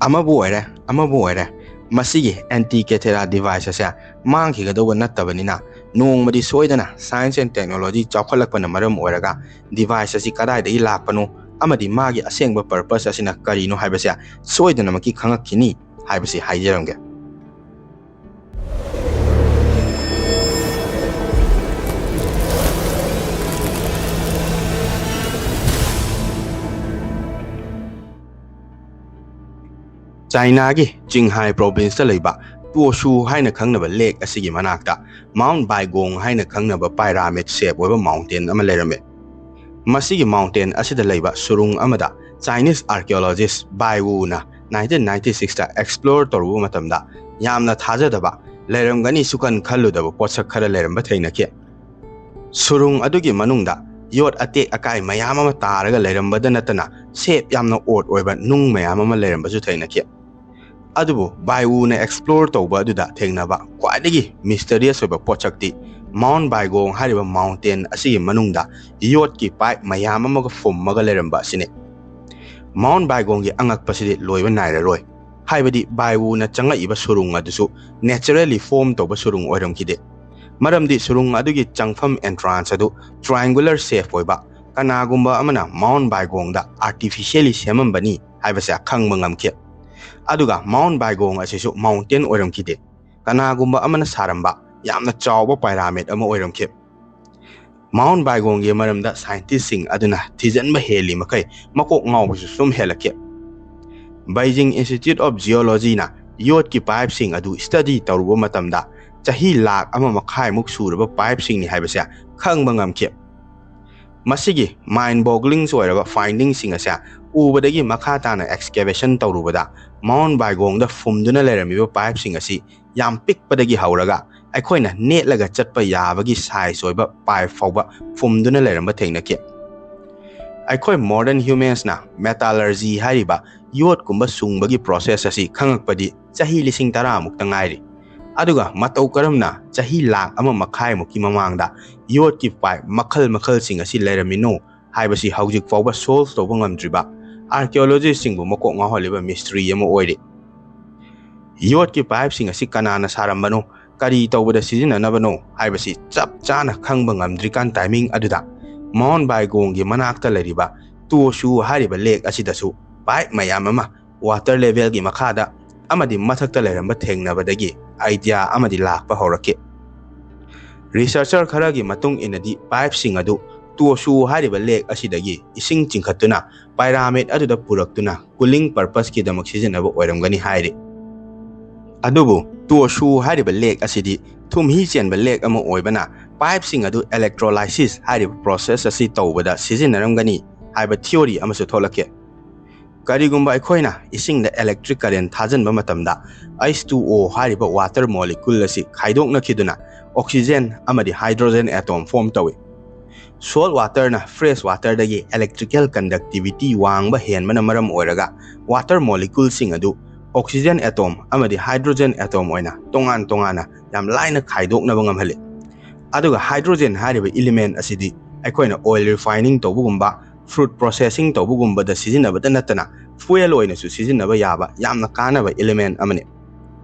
ꯑꯃꯕꯨ ꯑꯣꯏꯔꯦ, ꯑꯃꯕꯨ ꯑꯣꯏꯔꯦ, ꯃꯁꯤꯒꯤ Antikythera device ꯑꯁꯦ ꯃꯥꯡꯈꯤꯒꯗꯧꯕ ꯅꯠꯇꯕꯅꯤꯅ, ꯅꯣꯡꯃꯗꯤ ꯁꯣꯏꯗꯅ science and technology ꯆꯥꯎꯈꯠꯂꯛꯄꯅ ꯃꯔꯝ ꯑꯣꯏꯔꯒ device ꯑꯁꯤ ꯀꯗꯥꯏꯗꯒꯤ ꯂꯥꯛꯄꯅꯣ ꯑꯃꯗꯤ ꯃꯥꯒꯤ ꯑꯁꯦꯡꯕ purpose ꯑꯁꯤꯅ ꯀꯔꯤꯅꯣ ꯍꯥꯏꯕꯁꯦ ꯁꯣꯏꯗꯅꯃꯛꯀꯤ ꯈꯪꯉꯛꯈꯤꯅꯤ ꯍꯥꯏꯕꯁꯤ ꯍꯥꯏꯖꯔꯝꯒꯦ꯫ ꯆꯥꯏꯅꯥꯒꯤ ꯆꯤꯡꯍꯥꯏ provinceꯇ ꯂꯩꯕ ꯇꯣꯁꯨ ꯍꯥꯏꯅ ꯈꯪꯅꯕ lake ꯑꯁꯤꯒꯤ ꯃꯅꯥꯛꯇ Mount Baigong ꯍꯥꯏꯅ ꯈꯪꯅꯕ pyramid shape ꯑꯣꯏꯕ mountain ꯑꯃ ꯂꯩꯔꯝꯃꯤ꯫ ꯃꯁꯤꯒꯤ mountain ꯑꯁꯤꯗ ꯂꯩꯕ ꯁꯨꯔꯨꯡ ꯑꯃꯗ Chinese archaeologist Bai Wu ꯅ nineteen ninety sixꯇ explore ꯇꯧꯔꯨꯕ ꯃꯇꯝꯗ ꯌꯥꯝꯅ ꯊꯥꯖꯗꯕ, ꯂꯩꯔꯝꯒꯅꯤ ꯁꯨꯀꯟ ꯈꯜꯂꯨꯗꯕ ꯄꯣꯠꯁꯛ ꯈꯔ ꯂꯩꯔꯝꯕ ꯊꯦꯡꯅꯈꯤ꯫ ꯁꯨꯔꯨꯡ ꯑꯗꯨꯒꯤ ꯃꯅꯨꯡꯗ ꯌꯣꯠ ꯑꯇꯦꯛ ꯑꯀꯥꯏ ꯃꯌꯥꯝ ꯑꯃ ꯇꯥꯔꯒ ꯂꯩꯔꯝꯕꯗ ꯅꯠꯇꯅ shape ꯌꯥꯝꯅ odd ꯑꯣꯏꯕ ꯅꯨꯡ ꯃꯌꯥꯝ ꯑꯃ ꯂꯩꯔꯝꯕꯁꯨ ꯊꯦꯡꯅꯈꯤ꯫ ꯑꯗꯨꯕꯨ Bai Wu ꯅ explore ꯇꯧꯕ ꯑꯗꯨꯗ ꯊꯦꯡꯅꯕ ꯈ꯭ꯋꯥꯏꯗꯒꯤ mysterious ꯑꯣꯏꯕ ꯄꯣꯠꯁꯛꯇꯤ Mount Baigong ꯍꯥꯏꯔꯤꯕ mountain ꯑꯁꯤꯒꯤ ꯃꯅꯨꯡꯗ ꯌꯣꯠꯀꯤ pipe ꯃꯌꯥꯝ ꯑꯃꯒ ꯐꯨꯝꯃꯒ ꯂꯩꯔꯝꯕ ꯑꯁꯤꯅꯤ꯫ Mount Baigongꯒꯤ ꯑꯉꯛꯄꯁꯤꯗꯤ ꯂꯣꯏꯕ ꯅꯥꯏꯔꯔꯣꯏ꯫ ꯍꯥꯏꯕꯗꯤ Bai Wu ꯅ ꯆꯪꯉꯛꯏꯕ ꯁꯨꯔꯨꯡ ꯑꯗꯨꯁꯨ naturally form ꯇꯧꯕ ꯁꯨꯔꯨꯡ ꯑꯣꯏꯔꯝꯈꯤꯗꯦ꯫ ꯃꯔꯝꯗꯤ ꯁꯨꯔꯨꯡ ꯑꯗꯨꯒꯤ ꯆꯪꯐꯝ entrance ꯑꯗꯨ triangular shape ꯑꯣꯏꯕ, ꯀꯅꯥꯒꯨꯝꯕ ꯑꯃꯅ Mount Baigongꯗ artificially ꯁꯦꯝꯃꯝꯕꯅꯤ ꯍꯥꯏꯕꯁꯦ ꯈꯪꯕ ꯉꯝꯈꯤ꯫ ꯑꯗꯨꯒ Mount Baigong ꯑꯁꯤꯁꯨ mountain ꯑꯣꯏꯔꯝꯈꯤꯗꯦ, ꯀꯅꯥꯒꯨꯝꯕ ꯑꯃꯅ ꯁꯥꯔꯝꯕ ꯌꯥꯝꯅ ꯆꯥꯎꯕ pyramid ꯑꯃ ꯑꯣꯏꯔꯝꯈꯤ꯫ Mount Baigongꯒꯤ ꯃꯔꯝꯗ scientistꯁꯤꯡ ꯑꯗꯨꯅ ꯊꯤꯖꯤꯟꯕ ꯍꯦꯜꯂꯤ ꯃꯈꯩ ꯃꯀꯣꯛ ꯉꯥꯎꯕꯁꯨ ꯁꯨꯝ ꯍꯦꯜꯂꯛꯈꯤ꯫ Beijing Institute of Geologyꯅ ꯌꯣꯠꯀꯤ pipeꯁꯤꯡ ꯑꯗꯨ study ꯇꯧꯔꯨꯕ ꯃꯇꯝꯗ ꯆꯍꯤ ꯂꯥꯈ ꯑꯃ ꯃꯈꯥꯏꯃꯨꯛ ꯁꯨꯔꯕ pipeꯁꯤꯡꯅꯤ ꯍꯥꯏꯕꯁꯦ ꯈꯪꯕ ꯉꯝꯈꯤ꯫ ꯃꯁꯤꯒꯤ mind boggling ꯑꯣꯏꯔꯕ findingꯁꯤꯡ ꯑꯁꯦ ꯎꯕꯗꯒꯤ ꯃꯈꯥ ꯇꯥꯅ excavation ꯇꯧꯔꯨꯕꯗ Mount Baigongꯗ ꯐꯨꯝꯗꯨꯅ ꯂꯩꯔꯝꯃꯤꯕ pipeꯁꯤꯡ ꯑꯁꯤ ꯌꯥꯝ ꯄꯤꯛꯄꯗꯒꯤ ꯍꯧꯔꯒ ꯑꯩꯈꯣꯏꯅ ꯅꯦꯠꯂꯒ ꯆꯠꯄ ꯌꯥꯕꯒꯤ size ꯑꯣꯏꯕ pipe ꯐꯥꯎꯕ ꯐꯨꯝꯗꯨꯅ ꯂꯩꯔꯝꯕ ꯊꯦꯡꯅꯈꯤ꯫ ꯑꯩꯈꯣꯏ modern humansꯅ metallurgy ꯍꯥꯏꯔꯤꯕ ꯌꯣꯠꯀꯨꯝꯕ ꯁꯨꯡꯕꯒꯤ process ꯑꯁꯤ ꯈꯪꯉꯛꯄꯗꯤ ꯆꯍꯤ ꯂꯤꯁꯤꯡ ꯇꯔꯥ ꯃꯨꯛꯇ ꯉꯥꯏꯔꯤ꯫ ꯑꯗꯨꯒ ꯃꯇꯧ ꯀꯔꯝꯅ ꯆꯍꯤ ꯂꯥꯈ ꯑꯃ ꯃꯈꯥꯏꯃꯨꯛꯀꯤ ꯃꯃꯥꯡꯗ ꯌꯣꯠꯀꯤ pipe ꯃꯈꯜ ꯃꯈꯜꯁꯤꯡ ꯑꯁꯤ ꯂꯩꯔꯝꯃꯤꯅꯣ ꯍꯥꯏꯕꯁꯤ ꯍꯧꯖꯤꯛ ꯐꯥꯎꯕ solve ꯇꯧꯕ ꯉꯝꯗ꯭ꯔꯤꯕ ꯑꯥꯔꯀꯤꯑꯣꯂꯣꯖꯤꯁꯁꯤꯡꯕꯨ ꯃꯀꯣꯛ ꯉꯥꯎꯍꯜꯂꯤꯕ ꯃꯤꯁꯇ꯭ꯔꯤ ꯑꯃ ꯑꯣꯏꯔꯤ꯫ ꯌꯣꯠꯀꯤ ꯄꯥꯏꯞꯁꯤꯡ ꯑꯁꯤ ꯀꯅꯥꯅ ꯁꯥꯔꯝꯕꯅꯣ, ꯀꯔꯤ ꯇꯧꯕꯗ ꯁꯤꯖꯤꯟꯅꯅꯕꯅꯣ ꯍꯥꯏꯕꯁꯤ ꯆꯞ ꯆꯥꯅ ꯈꯪꯕ ꯉꯝꯗ꯭ꯔꯤꯀꯥꯟ ꯇꯥꯏꯃꯤꯡ ꯑꯗꯨꯗ ꯃꯥꯎꯟ ꯕꯥꯏꯒꯣꯡꯒꯤ ꯃꯅꯥꯛꯇ ꯂꯩꯔꯤꯕ ꯇꯣꯁꯨ ꯍꯥꯏꯔꯤꯕ ꯂꯦꯛ ꯑꯁꯤꯗꯁꯨ ꯄꯥꯏꯞ ꯃꯌꯥꯝ ꯑꯃ ꯋꯥꯇꯔ ꯂꯦꯚꯦꯜꯒꯤ ꯃꯈꯥꯗ ꯑꯃꯗꯤ ꯃꯊꯛꯇ ꯂꯩꯔꯝꯕ ꯊꯦꯡꯅꯕꯗꯒꯤ ꯑꯥꯏꯗꯤꯌꯥ ꯑꯃꯗꯤ ꯂꯥꯛꯄ ꯍꯧꯔꯛꯈꯤ꯫ ꯔꯤꯁꯔꯆꯔ ꯈꯔꯒꯤ ꯃꯇꯨꯡ ꯏꯟꯅꯗꯤ ꯄꯥꯏꯞꯁꯤꯡ ꯑꯗꯨ ꯇꯣꯁꯨ ꯍꯥꯏꯔꯤꯕ ꯂꯦꯛ ꯑꯁꯤꯗꯒꯤ ꯏꯁꯤꯡ ꯆꯤꯡꯈꯠꯇꯨꯅ ꯄꯥꯏꯔꯥꯃꯤꯠ ꯑꯗꯨꯗ ꯄꯨꯔꯛꯇꯨꯅ ꯀꯨꯂꯤꯡ ꯄꯔꯄꯁꯀꯤꯗꯃꯛ ꯁꯤꯖꯤꯟꯅꯕ ꯑꯣꯏꯔꯝꯒꯅꯤ ꯍꯥꯏꯔꯤ꯫ ꯑꯗꯨꯕꯨ ꯇꯣꯁꯨ ꯍꯥꯏꯔꯤꯕ ꯂꯦꯛ ꯑꯁꯤꯗꯤ ꯊꯨꯝꯍꯤ ꯆꯦꯟꯕ ꯂꯦꯛ ꯑꯃ ꯑꯣꯏꯕꯅ ꯄꯥꯏꯞꯁꯤꯡ ꯑꯗꯨ ꯏꯂꯦꯛꯇ꯭ꯔꯣꯂꯥꯏꯁꯤꯁ ꯍꯥꯏꯔꯤꯕ ꯄ꯭ꯔꯣꯁꯦꯁ ꯑꯁꯤ ꯇꯧꯕꯗ ꯁꯤꯖꯤꯟꯅꯔꯝꯒꯅꯤ ꯍꯥꯏꯕ ꯊꯤꯑꯣꯔꯤ ꯑꯃꯁꯨ ꯊꯣꯛꯂꯛꯈꯤ꯫ ꯀꯔꯤꯒꯨꯝꯕ ꯑꯩꯈꯣꯏꯅ ꯏꯁꯤꯡꯗ ꯏꯂꯦꯛꯇ꯭ꯔꯤꯛ ꯀꯔꯦꯟ ꯊꯥꯖꯤꯟꯕ ꯃꯇꯝꯗ ꯑꯩꯆ ꯇꯨ ꯑꯣ ꯍꯥꯏꯔꯤꯕ ꯋꯥꯇꯔ ꯃꯣꯂꯤꯀ꯭ꯌꯨꯜ ꯑꯁꯤ ꯈꯥꯏꯗꯣꯛꯅꯈꯤꯗꯨꯅ ꯑꯣꯛꯁꯤꯖꯦꯟ ꯑꯃꯗꯤ ꯍꯥꯏꯗ꯭ꯔꯣꯖꯦꯟ ꯑꯦꯇꯣꯝ ꯐꯣꯔꯝ ꯇꯧꯏ꯫ ꯁꯣꯜꯠ ꯋꯥꯇꯔꯅ ꯐ꯭ꯔꯦꯁ ꯋꯥꯇꯔꯗꯒꯤ ꯏꯂꯦꯛꯇ꯭ꯔꯤꯀꯦꯜ ꯀꯟꯗꯛꯇꯤꯚꯤꯇꯤ ꯋꯥꯡꯕ ꯍꯦꯟꯕꯅ ꯃꯔꯝ ꯑꯣꯏꯔꯒ ꯋꯥꯇꯔ ꯃꯣꯂꯤꯀ꯭ꯌꯨꯜꯁꯤꯡ ꯑꯗꯨ ꯑꯣꯛꯁꯤꯖꯦꯟ ꯑꯦꯇꯣꯝ ꯑꯃꯗꯤ ꯍꯥꯏꯗ꯭ꯔꯣꯖꯦꯟ ꯑꯦꯇꯣꯝ ꯑꯣꯏꯅ ꯇꯣꯉꯥꯟ ꯇꯣꯉꯥꯟꯅ ꯌꯥꯝ ꯂꯥꯏꯅ ꯈꯥꯏꯗꯣꯛꯅꯕ ꯉꯝꯍꯜꯂꯤ꯫ ꯑꯗꯨꯒ ꯍꯥꯏꯗ꯭ꯔꯣꯖꯦꯟ ꯍꯥꯏꯔꯤꯕ ꯏꯂꯤꯃꯦꯟ ꯑꯁꯤꯗꯤ ꯑꯩꯈꯣꯏꯅ ꯑꯣꯏꯜ ꯔꯤꯐꯥꯏꯅꯤꯡ ꯇꯧꯕꯒꯨꯝꯕ, ꯐ꯭ꯔꯨꯠ ꯄ꯭ꯔꯣꯁꯦꯁꯤꯡ ꯇꯧꯕꯒꯨꯝꯕꯗ ꯁꯤꯖꯤꯟꯅꯕꯇ ꯅꯠꯇꯅ ꯐ꯭ꯌꯨꯑꯦꯜ ꯑꯣꯏꯅꯁꯨ ꯁꯤꯖꯤꯟꯅꯕ ꯌꯥꯕ ꯌꯥꯝꯅ ꯀꯥꯟꯅꯕ ꯏꯂꯤꯃꯦꯟ ꯑꯃꯅꯤ꯫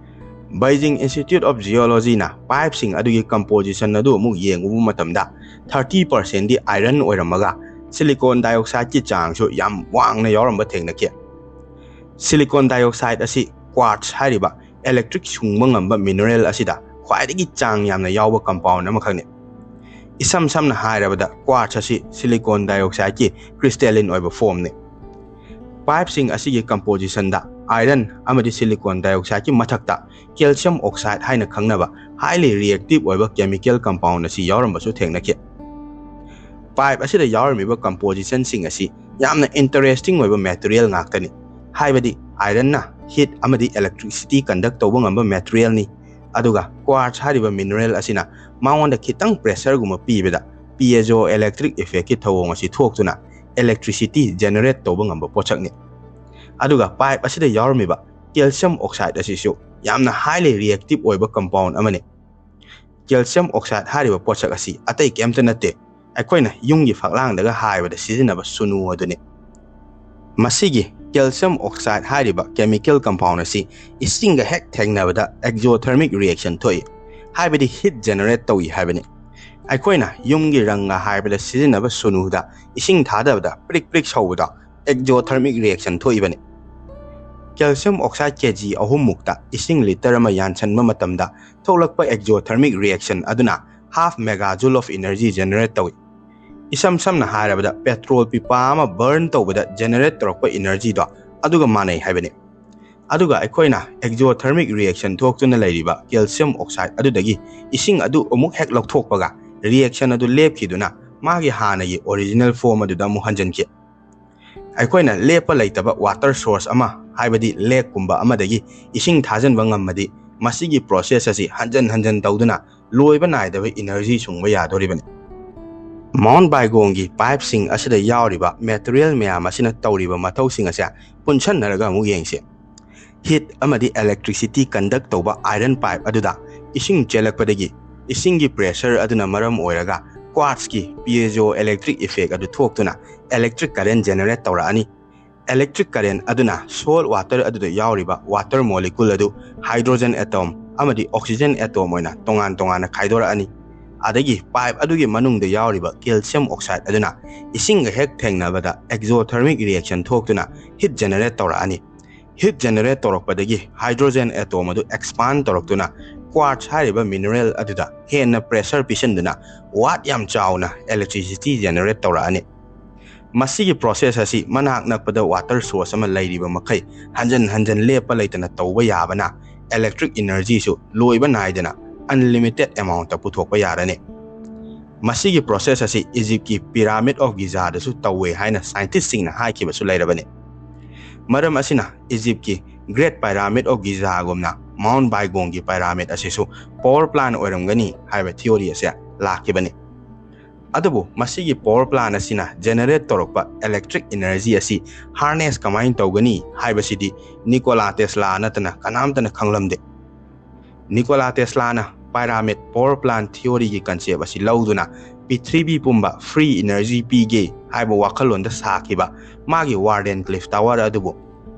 ꯕꯩꯖꯤꯡ ꯏꯟꯁꯇꯤꯇ꯭ꯌꯨꯠ ꯑꯣꯐ ꯖꯤꯑꯣꯂꯣꯖꯤꯅ ꯄꯥꯏꯞꯁꯤꯡ ꯑꯗꯨꯒꯤ ꯀꯝꯄꯣꯖꯤꯁꯟ ꯑꯗꯨ ꯑꯃꯨꯛ ꯌꯦꯡꯉꯨꯕ ꯃꯇꯝꯗ ꯊꯥꯔꯇꯤ ꯄꯥꯔꯁꯦꯟꯗꯤ ꯑꯥꯏꯔꯟ ꯑꯣꯏꯔꯝꯃꯒ ꯁꯤꯂꯤꯀꯣꯟ ꯗꯥꯏꯑꯣꯛꯁꯥꯏꯗꯀꯤ ꯆꯥꯡꯁꯨ ꯌꯥꯝ ꯋꯥꯡꯅ ꯌꯥꯎꯔꯝꯕ ꯊꯦꯡꯅꯈꯤ꯫ ꯁꯤꯂꯤꯀꯣꯟ ꯗꯥꯏꯑꯣꯛꯁꯥꯏꯗ ꯑꯁꯤ ꯀ꯭ꯋꯥꯔꯠꯁ ꯍꯥꯏꯔꯤꯕ ꯏꯂꯦꯛꯇ꯭ꯔꯤꯛ ꯁꯨꯡꯕ ꯉꯝꯕ ꯃꯤꯅꯔꯦꯜ ꯑꯁꯤꯗ ꯈ꯭ꯋꯥꯏꯗꯒꯤ ꯆꯥꯡ ꯌꯥꯝꯅ ꯌꯥꯎꯕ ꯀꯝꯄꯥꯎꯟ ꯑꯃꯈꯛꯅꯤ꯫ ꯏꯁꯝ ꯁꯝꯅ ꯍꯥꯏꯔꯕꯗ ꯀ꯭ꯋꯥꯔꯠꯁ ꯑꯁꯤ ꯁꯤꯂꯤꯀꯣꯟ ꯗꯥꯏꯑꯣꯛꯁꯥꯏꯗꯀꯤ ꯀ꯭ꯔꯤꯁꯇꯦꯂꯤꯟ ꯑꯣꯏꯕ ꯐꯣꯝꯅꯤ꯫ ꯄꯥꯏꯞꯁꯤꯡ ꯑꯁꯤꯒꯤ ꯀꯝꯄꯣꯖꯤꯁꯟꯗ ꯑꯥꯏꯔꯟ ꯑꯃꯗꯤ ꯁꯤꯂꯤꯀꯣꯟ ꯗꯥꯏꯑꯣꯛꯁꯥꯏꯗꯀꯤ ꯃꯊꯛꯇ ꯀꯦꯜꯁꯤꯌꯝ ꯑꯣꯛꯁꯥꯏꯗ ꯍꯥꯏꯅ ꯈꯪꯅꯕ ꯍꯥꯏꯂꯤ ꯔꯤꯑꯦꯛꯇꯤꯚ ꯑꯣꯏꯕ ꯀꯦꯃꯤꯀꯦꯜ ꯀꯝꯄꯥꯎꯟ ꯑꯁꯤ ꯌꯥꯎꯔꯝꯕꯁꯨ ꯊꯦꯡꯅꯈꯤ꯫ ꯄꯥꯏꯞ ꯑꯁꯤꯗ ꯌꯥꯎꯔꯝꯃꯤꯕ ꯀꯝꯄꯣꯖꯤꯁꯟꯁꯤꯡ ꯑꯁꯤ ꯌꯥꯝꯅ ꯏꯟꯇꯔꯦꯁꯇꯤꯡ ꯑꯣꯏꯕ ꯃꯦꯇꯔꯤꯌꯦꯜ ꯉꯥꯛꯇꯅꯤ꯫ ꯍꯥꯏꯕꯗꯤ ꯑꯥꯏꯔꯟꯅ ꯍꯤꯠ ꯑꯃꯗꯤ ꯏꯂꯦꯛꯇ꯭ꯔꯤꯁꯤꯇꯤ ꯀꯟꯗꯛ ꯇꯧꯕ ꯉꯝꯕ ꯃꯦꯇꯔꯤꯌꯦꯜꯅꯤ, ꯑꯗꯨꯒ ꯀ꯭ꯋꯥꯔꯠꯁ ꯍꯥꯏꯔꯤꯕ ꯃꯤꯅꯔꯦꯜ ꯑꯁꯤꯅ ꯃꯉꯣꯟꯗ ꯈꯤꯇꯪ ꯄ꯭ꯔꯦꯁꯔꯒꯨꯝꯕ ꯄꯤꯕꯗ ꯄꯤꯑꯦꯖꯣ ꯏꯂꯦꯛꯇ꯭ꯔꯤꯛ ꯏꯐꯦꯛꯀꯤ ꯊꯧꯑꯣꯡ ꯑꯁꯤ ꯊꯣꯛꯇꯨꯅ ꯏꯂꯦꯛꯇ꯭ꯔꯤꯁꯤꯇꯤ ꯖꯦꯅꯦꯔꯦꯠ ꯇꯧꯕ ꯉꯝꯕ ꯄꯣꯠꯁꯛꯅꯤ꯫ ꯑꯗꯨꯒ ꯄꯥꯏꯞ ꯑꯁꯤꯗ ꯌꯥꯎꯔꯝꯃꯤꯕ ꯀꯦꯜꯁꯤꯌꯝ ꯑꯣꯛꯁꯥꯏꯗ ꯑꯁꯤꯁꯨ ꯌꯥꯝꯅ ꯍꯥꯏꯂꯤ ꯔꯤꯑꯦꯛꯇꯤꯚ ꯑꯣꯏꯕ ꯀꯝꯄꯥꯎꯟ ꯑꯃꯅꯤ꯫ ꯀꯦꯜꯁꯤꯌꯝ ꯑꯣꯛꯁꯥꯏꯗ ꯍꯥꯏꯔꯤꯕ ꯄꯣꯠꯁꯛ ꯑꯁꯤ ꯑꯇꯩ ꯀꯩꯝꯇ ꯅꯠꯇꯦ, ꯑꯩꯈꯣꯏꯅ ꯌꯨꯝꯒꯤ ꯐꯛꯂꯥꯡꯗꯒ ꯍꯥꯏꯕꯗ ꯁꯤꯖꯤꯟꯅꯕ ꯁꯨꯅꯨ ꯑꯗꯨꯅꯤ꯫ ꯃꯁꯤꯒꯤ calcium oxide ꯍꯥꯏꯔꯤꯕ chemical compound ꯑꯁꯤ ꯏꯁꯤꯡꯒ ꯍꯦꯛ ꯊꯦꯡꯅꯕꯗ exothermic reaction ꯊꯣꯛꯏ, ꯍꯥꯏꯕꯗꯤ heat generate ꯇꯧꯏ ꯍꯥꯏꯕꯅꯤ꯫ ꯑꯩꯈꯣꯏꯅ ꯌꯨꯝꯒꯤ ꯔꯪꯒ ꯍꯥꯏꯕꯗ ꯁꯤꯖꯤꯟꯅꯕ ꯁꯨꯅꯨꯗ ꯏꯁꯤꯡ ꯊꯥꯗꯕꯗ ꯄ꯭ꯔꯤꯛ ꯄ꯭ꯔꯤꯛ ꯁꯧꯕꯗꯣ exothermic reaction ꯊꯣꯛꯏꯕꯅꯤ꯫ Calcium oxide ꯀꯦ ꯖꯤ ꯑꯍꯨꯝ ꯃꯨꯛꯇ ꯏꯁꯤꯡ ꯂꯤꯇꯔ ꯑꯃ ꯌꯥꯟꯁꯤꯟꯕ ꯃꯇꯝꯗ ꯊꯣꯛꯂꯛꯄ exothermic reaction ꯑꯗꯨꯅ half megajoule of energy generate ꯇꯧꯏ꯫ ꯏꯁꯝ ꯁꯝꯅ ꯍꯥꯏꯔꯕꯗ, petrol ꯄꯤꯄꯥ ꯑꯃ burn ꯇꯧꯕꯗ generate ꯇꯧꯔꯛꯄ energyꯗꯣ ꯑꯗꯨꯒ ꯃꯥꯟꯅꯩ ꯍꯥꯏꯕꯅꯤ꯫ ꯑꯗꯨꯒ ꯑꯩꯈꯣꯏꯅ exothermic reaction ꯊꯣꯛꯇꯨꯅ ꯂꯩꯔꯤꯕ calcium oxide ꯑꯗꯨꯗꯒꯤ ꯏꯁꯤꯡ ꯑꯗꯨ ꯑꯃꯨꯛ ꯍꯦꯛ ꯂꯧꯊꯣꯛꯄꯒ, reaction ꯑꯗꯨ ꯂꯦꯞꯈꯤꯗꯨꯅ ꯃꯥꯒꯤ ꯍꯥꯟꯅꯒꯤ original form ꯑꯗꯨꯗ ꯑꯃꯨꯛ ꯍꯟꯖꯤꯟꯈꯤ꯫ ꯑꯩꯈꯣꯏꯅ ꯂꯦꯞꯄ ꯂꯩꯇꯕ water source ꯑꯃ, ꯍꯥꯏꯕꯗꯤ lakeꯀꯨꯝꯕ ꯑꯃꯗꯒꯤ ꯏꯁꯤꯡ ꯊꯥꯖꯤꯟꯕ ꯉꯝꯃꯗꯤ, ꯃꯁꯤꯒꯤ process ꯑꯁꯤ ꯍꯟꯖꯟ ꯍꯟꯖꯟ ꯇꯧꯗꯨꯅ ꯂꯣꯏꯕ ꯅꯥꯏꯗꯕ energy ꯁꯨꯡꯕ ꯌꯥꯗꯣꯔꯤꯕꯅꯤ꯫ Mount Baigongꯒꯤ pipeꯁꯤꯡ ꯑꯁꯤꯗ ꯌꯥꯎꯔꯤꯕ material ꯃꯌꯥꯝ ꯑꯁꯤꯅ ꯇꯧꯔꯤꯕ ꯃꯊꯧꯁꯤꯡ ꯑꯁꯦ ꯄꯨꯟꯁꯟꯅꯔꯒ ꯑꯃꯨꯛ ꯌꯦꯡꯁꯤ꯫ Heat ꯑꯃꯗꯤ electricity conduct ꯇꯧꯕ iron pipe ꯑꯗꯨꯗ ꯏꯁꯤꯡ ꯆꯦꯜꯂꯛꯄꯗꯒꯤ, ꯏꯁꯤꯡꯒꯤ pressure ꯑꯗꯨꯅ ꯃꯔꯝ ꯑꯣꯏꯔꯒ quartzꯀꯤ piezoelectric effect ꯑꯗꯨ ꯊꯣꯛꯇꯨꯅ electric current generate ꯇꯧꯔꯛꯑꯅꯤ꯫ Electric current ꯑꯗꯨꯅ salt water ꯑꯗꯨꯗ ꯌꯥꯎꯔꯤꯕ water molecule ꯑꯗꯨ hydrogen atom ꯑꯃꯗꯤ oxygen atom ꯑꯣꯏꯅ ꯇꯣꯉꯥꯟ ꯇꯣꯉꯥꯟꯅ ꯈꯥꯏꯗꯣꯔꯛꯑꯅꯤ꯫ ꯑꯗꯒꯤ pipe ꯑꯗꯨꯒꯤ ꯃꯅꯨꯡꯗ ꯌꯥꯎꯔꯤꯕ calcium oxide ꯑꯗꯨꯅ ꯏꯁꯤꯡꯒ ꯍꯦꯛ ꯊꯦꯡꯅꯕꯗ exothermic reaction ꯊꯣꯛꯇꯨꯅ heat generate ꯇꯧꯔꯛꯑꯅꯤ꯫ Heat generate ꯇꯧꯔꯛꯄꯗꯒꯤ hydrogen atom ꯑꯗꯨ expand ꯇꯧꯔꯛꯇꯨꯅ quartz ꯍꯥꯏꯔꯤꯕ mineral ꯑꯗꯨꯗ ꯍꯦꯟꯅ pressure ꯄꯤꯁꯤꯟꯗꯨꯅ watt ꯌꯥꯝ ꯆꯥꯎꯅ electricity generate ꯇꯧꯔꯛꯑꯅꯤ꯫ ꯃꯁꯤꯒꯤ process ꯑꯁꯤ ꯃꯅꯥꯛ ꯅꯛꯄꯗ water source ꯑꯃ ꯂꯩꯔꯤꯕ ꯃꯈꯩ ꯍꯟꯖꯟ ꯍꯟꯖꯟ ꯂꯦꯞꯄ ꯂꯩꯇꯅ ꯇꯧꯕ ꯌꯥꯕꯅ, electric energyꯁꯨ ꯂꯣꯏꯕ ꯅꯥꯏꯗꯅ unlimited amountꯇ ꯄꯨꯊꯣꯛꯄ ꯌꯥꯔꯅꯤ꯫ ꯃꯁꯤꯒꯤ process ꯑꯁꯤ Egyptꯀꯤ Pyramid of Gizaꯗꯁꯨ ꯇꯧꯋꯦ ꯍꯥꯏꯅ scientistꯁꯤꯡꯅ ꯍꯥꯏꯈꯤꯕꯁꯨ ꯂꯩꯔꯕꯅꯤ꯫ ꯃꯔꯝ ꯑꯁꯤꯅ Egyptꯀꯤ Great Pyramid of Gizaꯒꯨꯝꯅ Mount Baigongꯒꯤ pyramid ꯑꯁꯤꯁꯨ power plant ꯑꯣꯏꯔꯝꯒꯅꯤ ꯍꯥꯏꯕ theory ꯑꯁꯦ ꯂꯥꯛꯈꯤꯕꯅꯤ꯫ ꯑꯗꯨꯕꯨ ꯃꯁꯤꯒꯤ power plant ꯑꯁꯤꯅ generate ꯇꯧꯔꯛꯄ electric energy ꯑꯁꯤ harness ꯀꯃꯥꯏꯅ ꯇꯧꯒꯅꯤ ꯍꯥꯏꯕꯁꯤꯗꯤ Nikola Tesla ꯅꯠꯇꯅ ꯀꯅꯥꯝꯇꯅ ꯈꯪꯂꯝꯗꯦ꯫ Nikola Teslaꯅ pyramid power plant theoryꯒꯤ concept ꯑꯁꯤ ꯂꯧꯗꯨꯅ ꯄ꯭ꯔꯤꯊꯤꯕꯤ ꯄꯨꯝꯕ free energy ꯄꯤꯒꯦ ꯍꯥꯏꯕ ꯋꯥꯈꯜꯂꯣꯟꯗ ꯁꯥꯈꯤꯕ ꯃꯥꯒꯤ Wardenclyffe Tower ꯑꯗꯨꯕꯨ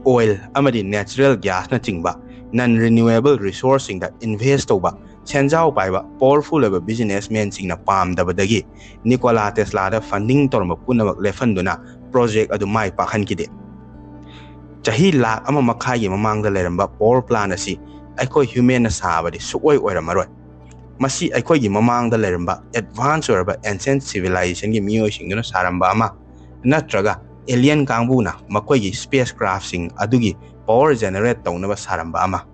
oil ꯑꯃꯗꯤ natural gasꯅꯆꯤꯡꯕ non renewable resourceꯁꯤꯡꯗ invest ꯇꯧꯕ ꯁꯦꯟꯖꯥꯎ ꯄꯥꯏꯕ powerful ꯑꯣꯏꯕ businessmanꯁꯤꯡꯅ ꯄꯥꯝꯗꯕꯗꯒꯤ ꯅꯤꯀꯣꯂꯥ ꯇꯦꯁꯂꯥꯗ funding ꯇꯧꯔꯝꯕ ꯄꯨꯝꯅꯃꯛ ꯂꯦꯞꯍꯟꯗꯨꯅ project ꯑꯗꯨ ꯃꯥꯏ ꯄꯥꯛꯍꯟꯈꯤꯗꯦ꯫ ꯆꯍꯤ ꯂꯥꯈ ꯑꯃ ꯃꯈꯥꯏꯒꯤ ꯃꯃꯥꯡꯗ ꯂꯩꯔꯝꯕ power plant ꯑꯁꯤ ꯑꯩꯈꯣꯏ humanꯅ ꯁꯥꯕꯗꯤ ꯁꯨꯛꯑꯣꯏ ꯑꯣꯏꯔꯝꯃꯔꯣꯏ꯫ ꯃꯁꯤ ꯑꯩꯈꯣꯏꯒꯤ ꯃꯃꯥꯡꯗ ꯂꯩꯔꯝꯕ advance ꯑꯣꯏꯔꯕ ancient civilizationꯒꯤ ꯃꯤꯑꯣꯏꯁꯤꯡꯗꯨꯅ ꯁꯥꯔꯝꯕ ꯑꯃ, ꯅꯠꯇ꯭ꯔꯒ alien ꯀꯥꯡꯕꯨꯅ ꯃꯈꯣꯏꯒꯤ spacecraftꯁꯤꯡ ꯑꯗꯨꯒꯤ power generate ꯇꯧꯅꯕ ꯁꯥꯔꯝꯕ ꯑꯃ,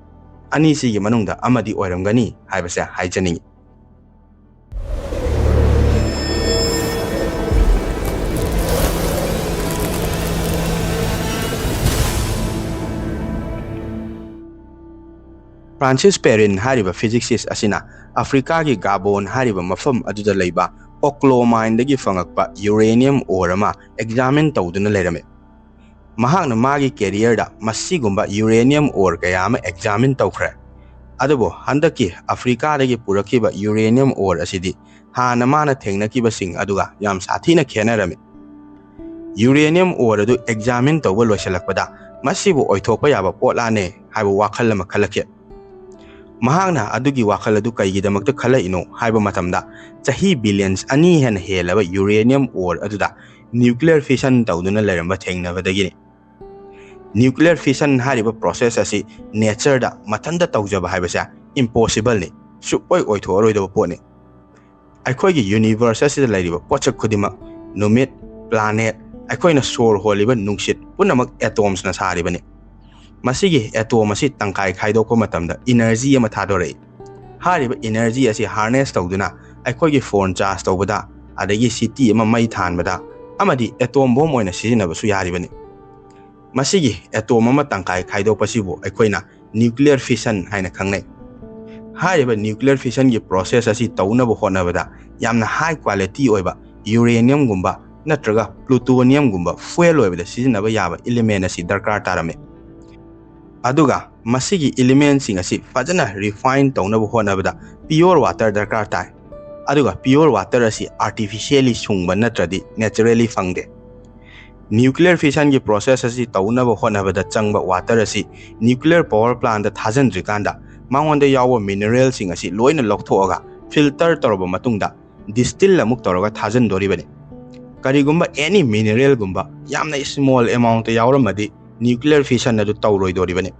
ꯑꯅꯤꯁꯤꯒꯤ ꯃꯅꯨꯡꯗ ꯑꯃꯗꯤ ꯑꯣꯏꯔꯝꯒꯅꯤ ꯍꯥꯏꯕꯁꯦ ꯍꯥꯏꯖꯅꯤꯡꯏ꯫ Francis Perrin ꯍꯥꯏꯔꯤꯕ physicist ꯑꯁꯤꯅ ꯑꯐ꯭ꯔꯤꯀꯥꯒꯤ ꯒꯥꯕꯣꯟ ꯍꯥꯏꯔꯤꯕ ꯃꯐꯝ ꯑꯗꯨꯗ ꯂꯩꯕ Oclo mineꯗꯒꯤ ꯐꯪꯉꯛꯄ uranium ore ꯑꯃ examine ꯇꯧꯗꯨꯅ ꯂꯩꯔꯝꯃꯤ꯫ ꯃꯍꯥꯛꯅ ꯃꯥꯒꯤ careerꯗ ꯃꯁꯤꯒꯨꯝꯕ uranium ore ꯀꯌꯥ ꯑꯃ examine ꯇꯧꯈ꯭ꯔꯦ꯫ ꯑꯗꯨꯕꯨ ꯍꯟꯗꯛꯀꯤ ꯑꯐ꯭ꯔꯤꯀꯥꯗꯒꯤ ꯄꯨꯔꯛꯈꯤꯕ uranium ore ꯑꯁꯤꯗꯤ ꯍꯥꯟꯅ ꯃꯥꯅ ꯊꯦꯡꯅꯈꯤꯕꯁꯤꯡ ꯑꯗꯨꯒ ꯌꯥꯝ ꯁꯥꯊꯤꯅ ꯈꯦꯠꯅꯔꯝꯃꯤ꯫ Uranium ore ꯑꯗꯨ examine ꯇꯧꯕ ꯂꯣꯏꯁꯤꯜꯂꯛꯄꯗ ꯃꯁꯤꯕꯨ ꯑꯣꯏꯊꯣꯛꯄ ꯌꯥꯕ ꯄꯣꯠꯂꯥꯅꯦ ꯍꯥꯏꯕ ꯋꯥꯈꯜ ꯑꯃ ꯈꯜꯂꯛꯈꯤ꯫ ꯃꯍꯥꯛꯅ ꯑꯗꯨꯒꯤ ꯋꯥꯈꯜ ꯑꯗꯨ ꯀꯩꯒꯤꯗꯃꯛꯇ ꯈꯜꯂꯛꯏꯅꯣ ꯍꯥꯏꯕ ꯃꯇꯝꯗ, ꯆꯍꯤ billions ꯑꯅꯤ ꯍꯦꯟꯅ ꯍꯦꯜꯂꯕ uranium ore ꯑꯗꯨꯗ nuclear fission ꯇꯧꯗꯨꯅ ꯂꯩꯔꯝꯕ ꯊꯦꯡꯅꯕꯗꯒꯤꯅꯤ꯫ Nuclear fission ꯍꯥꯏꯔꯤꯕ process ꯑꯁꯤ natureꯗ ꯃꯊꯟꯇ ꯇꯧꯖꯕ ꯍꯥꯏꯕꯁꯦ impossibleꯅꯤ, ꯁꯨꯛꯑꯣꯏ ꯑꯣꯏꯊꯣꯛꯑꯔꯣꯏꯗꯕ ꯄꯣꯠꯅꯤ꯫ ꯑꯩꯈꯣꯏꯒꯤ universe ꯑꯁꯤꯗ ꯂꯩꯔꯤꯕ ꯄꯣꯠꯁꯛ ꯈꯨꯗꯤꯡꯃꯛ, ꯅꯨꯃꯤꯠ, planet, ꯑꯩꯈꯣꯏꯅ ꯁꯣꯔ ꯍꯣꯜꯂꯤꯕ ꯅꯨꯡꯁꯤꯠ ꯄꯨꯝꯅꯃꯛ atomsꯅ ꯁꯥꯔꯤꯕꯅꯤ꯫ ꯃꯁꯤꯒꯤ atom ꯑꯁꯤ ꯇꯪꯈꯥꯏ ꯈꯥꯏꯗꯣꯛꯄ ꯃꯇꯝꯗ energy ꯑꯃ ꯊꯥꯗꯣꯔꯛꯏ꯫ ꯍꯥꯏꯔꯤꯕ energy ꯑꯁꯤ harness ꯇꯧꯗꯨꯅ ꯑꯩꯈꯣꯏꯒꯤ phone charge ꯇꯧꯕꯗ, ꯑꯗꯒꯤ city ꯑꯃ ꯃꯩ ꯊꯥꯟꯕꯗ, ꯑꯃꯗꯤ atom bomb ꯑꯣꯏꯅ ꯁꯤꯖꯤꯟꯅꯕꯁꯨ ꯌꯥꯔꯤꯕꯅꯤ꯫ ꯃꯁꯤꯒꯤ atom ꯑꯃ ꯇꯪꯈꯥꯏ ꯈꯥꯏꯗꯣꯛꯄꯁꯤꯕꯨ ꯑꯩꯈꯣꯏꯅ nuclear fission ꯍꯥꯏꯅ ꯈꯪꯅꯩ꯫ ꯍꯥꯏꯔꯤꯕ nuclear fissionꯒꯤ process ꯑꯁꯤ ꯇꯧꯅꯕ ꯍꯣꯠꯅꯕꯗ ꯌꯥꯝꯅ high quality ꯑꯣꯏꯕ uraniumꯒꯨꯝꯕ ꯅꯠꯇ꯭ꯔꯒ plutoniumꯒꯨꯝꯕ fuel ꯑꯣꯏꯕꯗ ꯁꯤꯖꯤꯟꯅꯕ ꯌꯥꯕ element ꯑꯁꯤ ꯗꯔꯀꯥꯔ ꯇꯥꯔꯝꯃꯤ꯫ ꯑꯗꯨꯒ ꯃꯁꯤꯒꯤ elementꯁꯤꯡ ꯑꯁꯤ ꯐꯖꯅ refine ꯇꯧꯅꯕ ꯍꯣꯠꯅꯕꯗ pure water ꯗꯔꯀꯥꯔ ꯇꯥꯏ꯫ ꯑꯗꯨꯒ pure water ꯑꯁꯤ artificially ꯁꯨꯡꯕ ꯅꯠꯇ꯭ꯔꯗꯤ naturally ꯐꯪꯗꯦ꯫ Nuclear fissionꯒꯤ process ꯑꯁꯤ ꯇꯧꯅꯕ ꯍꯣꯠꯅꯕꯗ ꯆꯪꯕ water ꯑꯁꯤ nuclear power plantꯇ ꯊꯥꯖꯤꯟꯗ꯭ꯔꯤꯀꯥꯟꯗ ꯃꯉꯣꯟꯗ ꯌꯥꯎꯕ mineralꯁꯤꯡ ꯑꯁꯤ ꯂꯣꯏꯅ ꯂꯧꯊꯣꯛꯑꯒ filter ꯇꯧꯔꯕ ꯃꯇꯨꯡꯗ distill ꯑꯃꯨꯛ ꯇꯧꯔꯒ ꯊꯥꯖꯤꯟꯗꯣꯔꯤꯕꯅꯤ꯫ ꯀꯔꯤꯒꯨꯝꯕ any mineralꯒꯨꯝꯕ ꯌꯥꯝꯅ small amountꯇ ꯌꯥꯎꯔꯝꯃꯗꯤ nuclear fission ꯑꯗꯨ ꯇꯧꯔꯣꯏꯗꯣꯔꯤꯕꯅꯤ꯫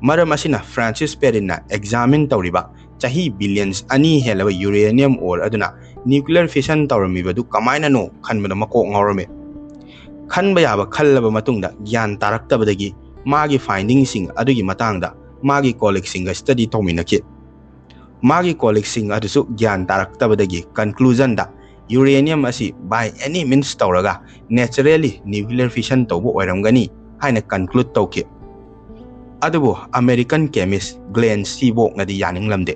ꯃꯔꯝ ꯑꯁꯤꯅ Francis Perrinꯅ examine ꯇꯧꯔꯤꯕ ꯆꯍꯤ billions ꯑꯅꯤ ꯍꯦꯜꯂꯕ uranium ore ꯑꯗꯨꯅ nuclear fission ꯇꯧꯔꯝꯃꯤꯕꯗꯨ ꯀꯃꯥꯏꯅꯅꯣ ꯈꯟꯕꯗ ꯃꯀꯣꯛ ꯉꯥꯎꯔꯝꯃꯤ꯫ ꯈꯟꯕ ꯌꯥꯕ ꯈꯜꯂꯕ ꯃꯇꯨꯡꯗ ꯒ꯭ꯌꯥꯟ ꯇꯥꯔꯛꯇꯕꯗꯒꯤ ꯃꯥꯒꯤ findingꯁꯤꯡ ꯑꯗꯨꯒꯤ ꯃꯇꯥꯡꯗ ꯃꯥꯒꯤ colleagueꯁꯤꯡꯒ study ꯇꯧꯃꯤꯟꯅꯈꯤ꯫ ꯃꯥꯒꯤ colleagueꯁꯤꯡ ꯑꯗꯨꯁꯨ ꯒ꯭ꯌꯥꯟ ꯇꯥꯔꯛꯇꯕꯗꯒꯤ conclusionꯗ uranium ꯑꯁꯤ by any means ꯇꯧꯔꯒ naturally nuclear fission ꯇꯧꯕ ꯑꯣꯏꯔꯝꯒꯅꯤ ꯍꯥꯏꯅ conclude ꯇꯧꯈꯤ꯫ ꯑꯗꯨꯕꯨ American chemist Glenn Seaborgꯅꯗꯤ ꯌꯥꯅꯤꯡꯂꯝꯗꯦ꯫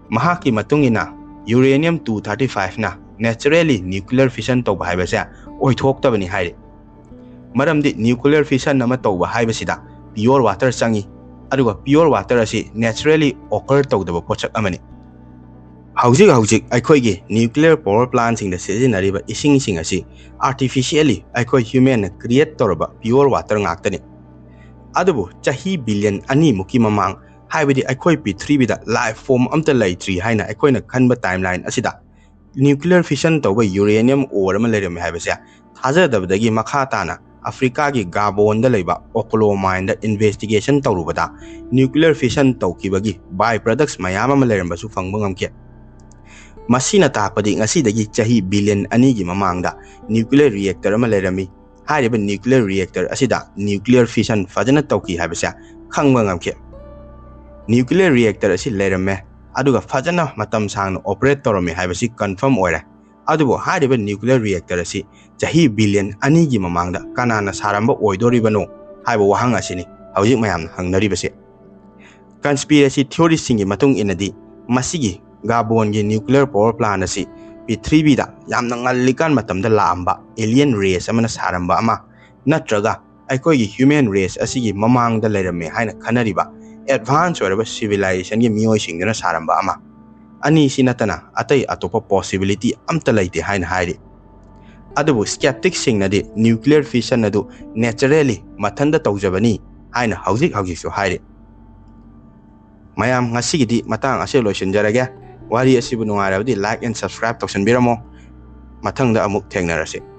ꯃꯍꯥꯛꯀꯤ ꯃꯇꯨꯡ ꯏꯟꯅ uranium two thirty fiveꯅ naturally nuclear fission ꯇꯧꯕ ꯍꯥꯏꯕꯁꯦ ꯑꯣꯏꯊꯣꯛꯇꯕꯅꯤ ꯍꯥꯏꯔꯤ꯫ ꯃꯔꯝꯗꯤ nuclear fission ꯑꯃ ꯇꯧꯕ ꯍꯥꯏꯕꯁꯤꯗ pure water ꯆꯪꯏ, ꯑꯗꯨꯒ pure water ꯑꯁꯤ naturally occur ꯇꯧꯗꯕ ꯄꯣꯠꯁꯛ ꯑꯃꯅꯤ꯫ ꯍꯧꯖꯤꯛ ꯍꯧꯖꯤꯛ ꯑꯩꯈꯣꯏꯒꯤ nuclear power plantꯁꯤꯡꯗ ꯁꯤꯖꯤꯟꯅꯔꯤꯕ ꯏꯁꯤꯡꯁꯤꯡ ꯑꯁꯤ artificially ꯑꯩꯈꯣꯏ humanꯅ create ꯇꯧꯔꯕ pure water ꯉꯥꯛꯇꯅꯤ꯫ ꯑꯗꯨꯕꯨ ꯆꯍꯤ billion ꯑꯅꯤꯃꯨꯛꯀꯤ ꯃꯃꯥꯡ, ꯍꯥꯏꯕꯗꯤ ꯑꯩꯈꯣꯏ ꯄ꯭ꯔꯤꯊꯤꯕꯤꯗ life form ꯑꯝꯇ ꯂꯩꯇ꯭ꯔꯤ ꯍꯥꯏꯅ ꯑꯩꯈꯣꯏꯅ ꯈꯟꯕ timeline ꯑꯁꯤꯗ nuclear fission ꯇꯧꯕ uranium ore ꯑꯃ ꯂꯩꯔꯝꯃꯤ ꯍꯥꯏꯕꯁꯦ ꯊꯥꯖꯗꯕꯗꯒꯤ ꯃꯈꯥ ꯇꯥꯅ Africaꯒꯤ Gabonꯗ ꯂꯩꯕ Oklo mineꯗ investigation ꯇꯧꯔꯨꯕꯗ nuclear fission ꯇꯧꯈꯤꯕꯒꯤ by products ꯃꯌꯥꯝ ꯑꯃ ꯂꯩꯔꯝꯕꯁꯨ ꯐꯪꯕ ꯉꯝꯈꯤ꯫ ꯃꯁꯤꯅ ꯇꯥꯛꯄꯗꯤ ꯉꯁꯤꯗꯒꯤ ꯆꯍꯤ billion ꯑꯅꯤꯒꯤ ꯃꯃꯥꯡꯗ nuclear reactor ꯑꯃ ꯂꯩꯔꯝꯃꯤ꯫ ꯍꯥꯏꯔꯤꯕ nuclear reactor ꯑꯁꯤꯗ nuclear fission ꯐꯖꯅ ꯇꯧꯈꯤ ꯍꯥꯏꯕꯁꯦ ꯈꯪꯕ ꯉꯝꯈꯤ꯫ Nuclear reactor ꯑꯁꯤ ꯂꯩꯔꯝꯃꯦ, ꯑꯗꯨꯒ ꯐꯖꯅ ꯃꯇꯝ ꯁꯥꯡꯅ operate ꯇꯧꯔꯝꯃꯤ ꯍꯥꯏꯕꯁꯤ confirm ꯑꯣꯏꯔꯦ꯫ ꯑꯗꯨꯕꯨ ꯍꯥꯏꯔꯤꯕ nuclear reactor ꯑꯁꯤ ꯆꯍꯤ billion ꯑꯅꯤꯒꯤ ꯃꯃꯥꯡꯗ ꯀꯅꯥꯅ ꯁꯥꯔꯝꯕ ꯑꯣꯏꯗꯣꯔꯤꯕꯅꯣ ꯍꯥꯏꯕ ꯋꯥꯍꯪ ꯑꯁꯤꯅꯤ ꯍꯧꯖꯤꯛ ꯃꯌꯥꯝꯅ ꯍꯪꯅꯔꯤꯕꯁꯤ꯫ Conspiracy theoristꯁꯤꯡꯒꯤ ꯃꯇꯨꯡ ꯏꯟꯅꯗꯤ ꯃꯁꯤꯒꯤ Gabonꯒꯤ nuclear power plant ꯑꯁꯤ ꯄ꯭ꯔꯤꯊꯤꯕꯤꯗ ꯌꯥꯝꯅ ꯉꯜꯂꯤꯀꯥꯟ ꯃꯇꯝꯗ ꯂꯥꯛꯑꯝꯕ alien race ꯑꯃꯅ ꯁꯥꯔꯝꯕ ꯑꯃ, ꯅꯠꯇ꯭ꯔꯒ ꯑꯩꯈꯣꯏꯒꯤ human race ꯑꯁꯤꯒꯤ ꯃꯃꯥꯡꯗ ꯂꯩꯔꯝꯃꯦ ꯍꯥꯏꯅ ꯈꯟꯅꯔꯤꯕ advance ꯑꯣꯏꯔꯕ civilizationꯒꯤ ꯃꯤꯑꯣꯏꯁꯤꯡꯗꯨꯅ ꯁꯥꯔꯝꯕ ꯑꯃ꯫ ꯑꯅꯤꯁꯤ ꯅꯠꯇꯅ ꯑꯇꯩ ꯑꯇꯣꯞꯄ possibility ꯑꯝꯇ ꯂꯩꯇꯦ ꯍꯥꯏꯅ ꯍꯥꯏꯔꯤ꯫ ꯑꯗꯨꯕꯨ skepticꯁꯤꯡꯅꯗꯤ nuclear fission ꯑꯗꯨ naturally ꯃꯊꯟꯇ ꯇꯧꯖꯕꯅꯤ ꯍꯥꯏꯅ ꯍꯧꯖꯤꯛ ꯍꯧꯖꯤꯛꯁꯨ ꯍꯥꯏꯔꯤ꯫ ꯃꯌꯥꯝ, ꯉꯁꯤꯒꯤꯗꯤ ꯃꯇꯥꯡ ꯑꯁꯤ ꯂꯣꯏꯁꯤꯟꯖꯔꯒꯦ꯫ ꯋꯥꯔꯤ ꯑꯁꯤꯕꯨ ꯅꯨꯡꯉꯥꯏꯔꯕꯗꯤ like and subscribe ꯇꯧꯁꯟꯕꯤꯔꯝꯃꯣ꯫ ꯃꯊꯪꯗ ꯑꯃꯨꯛ ꯊꯦꯡꯅꯔꯁꯤ꯫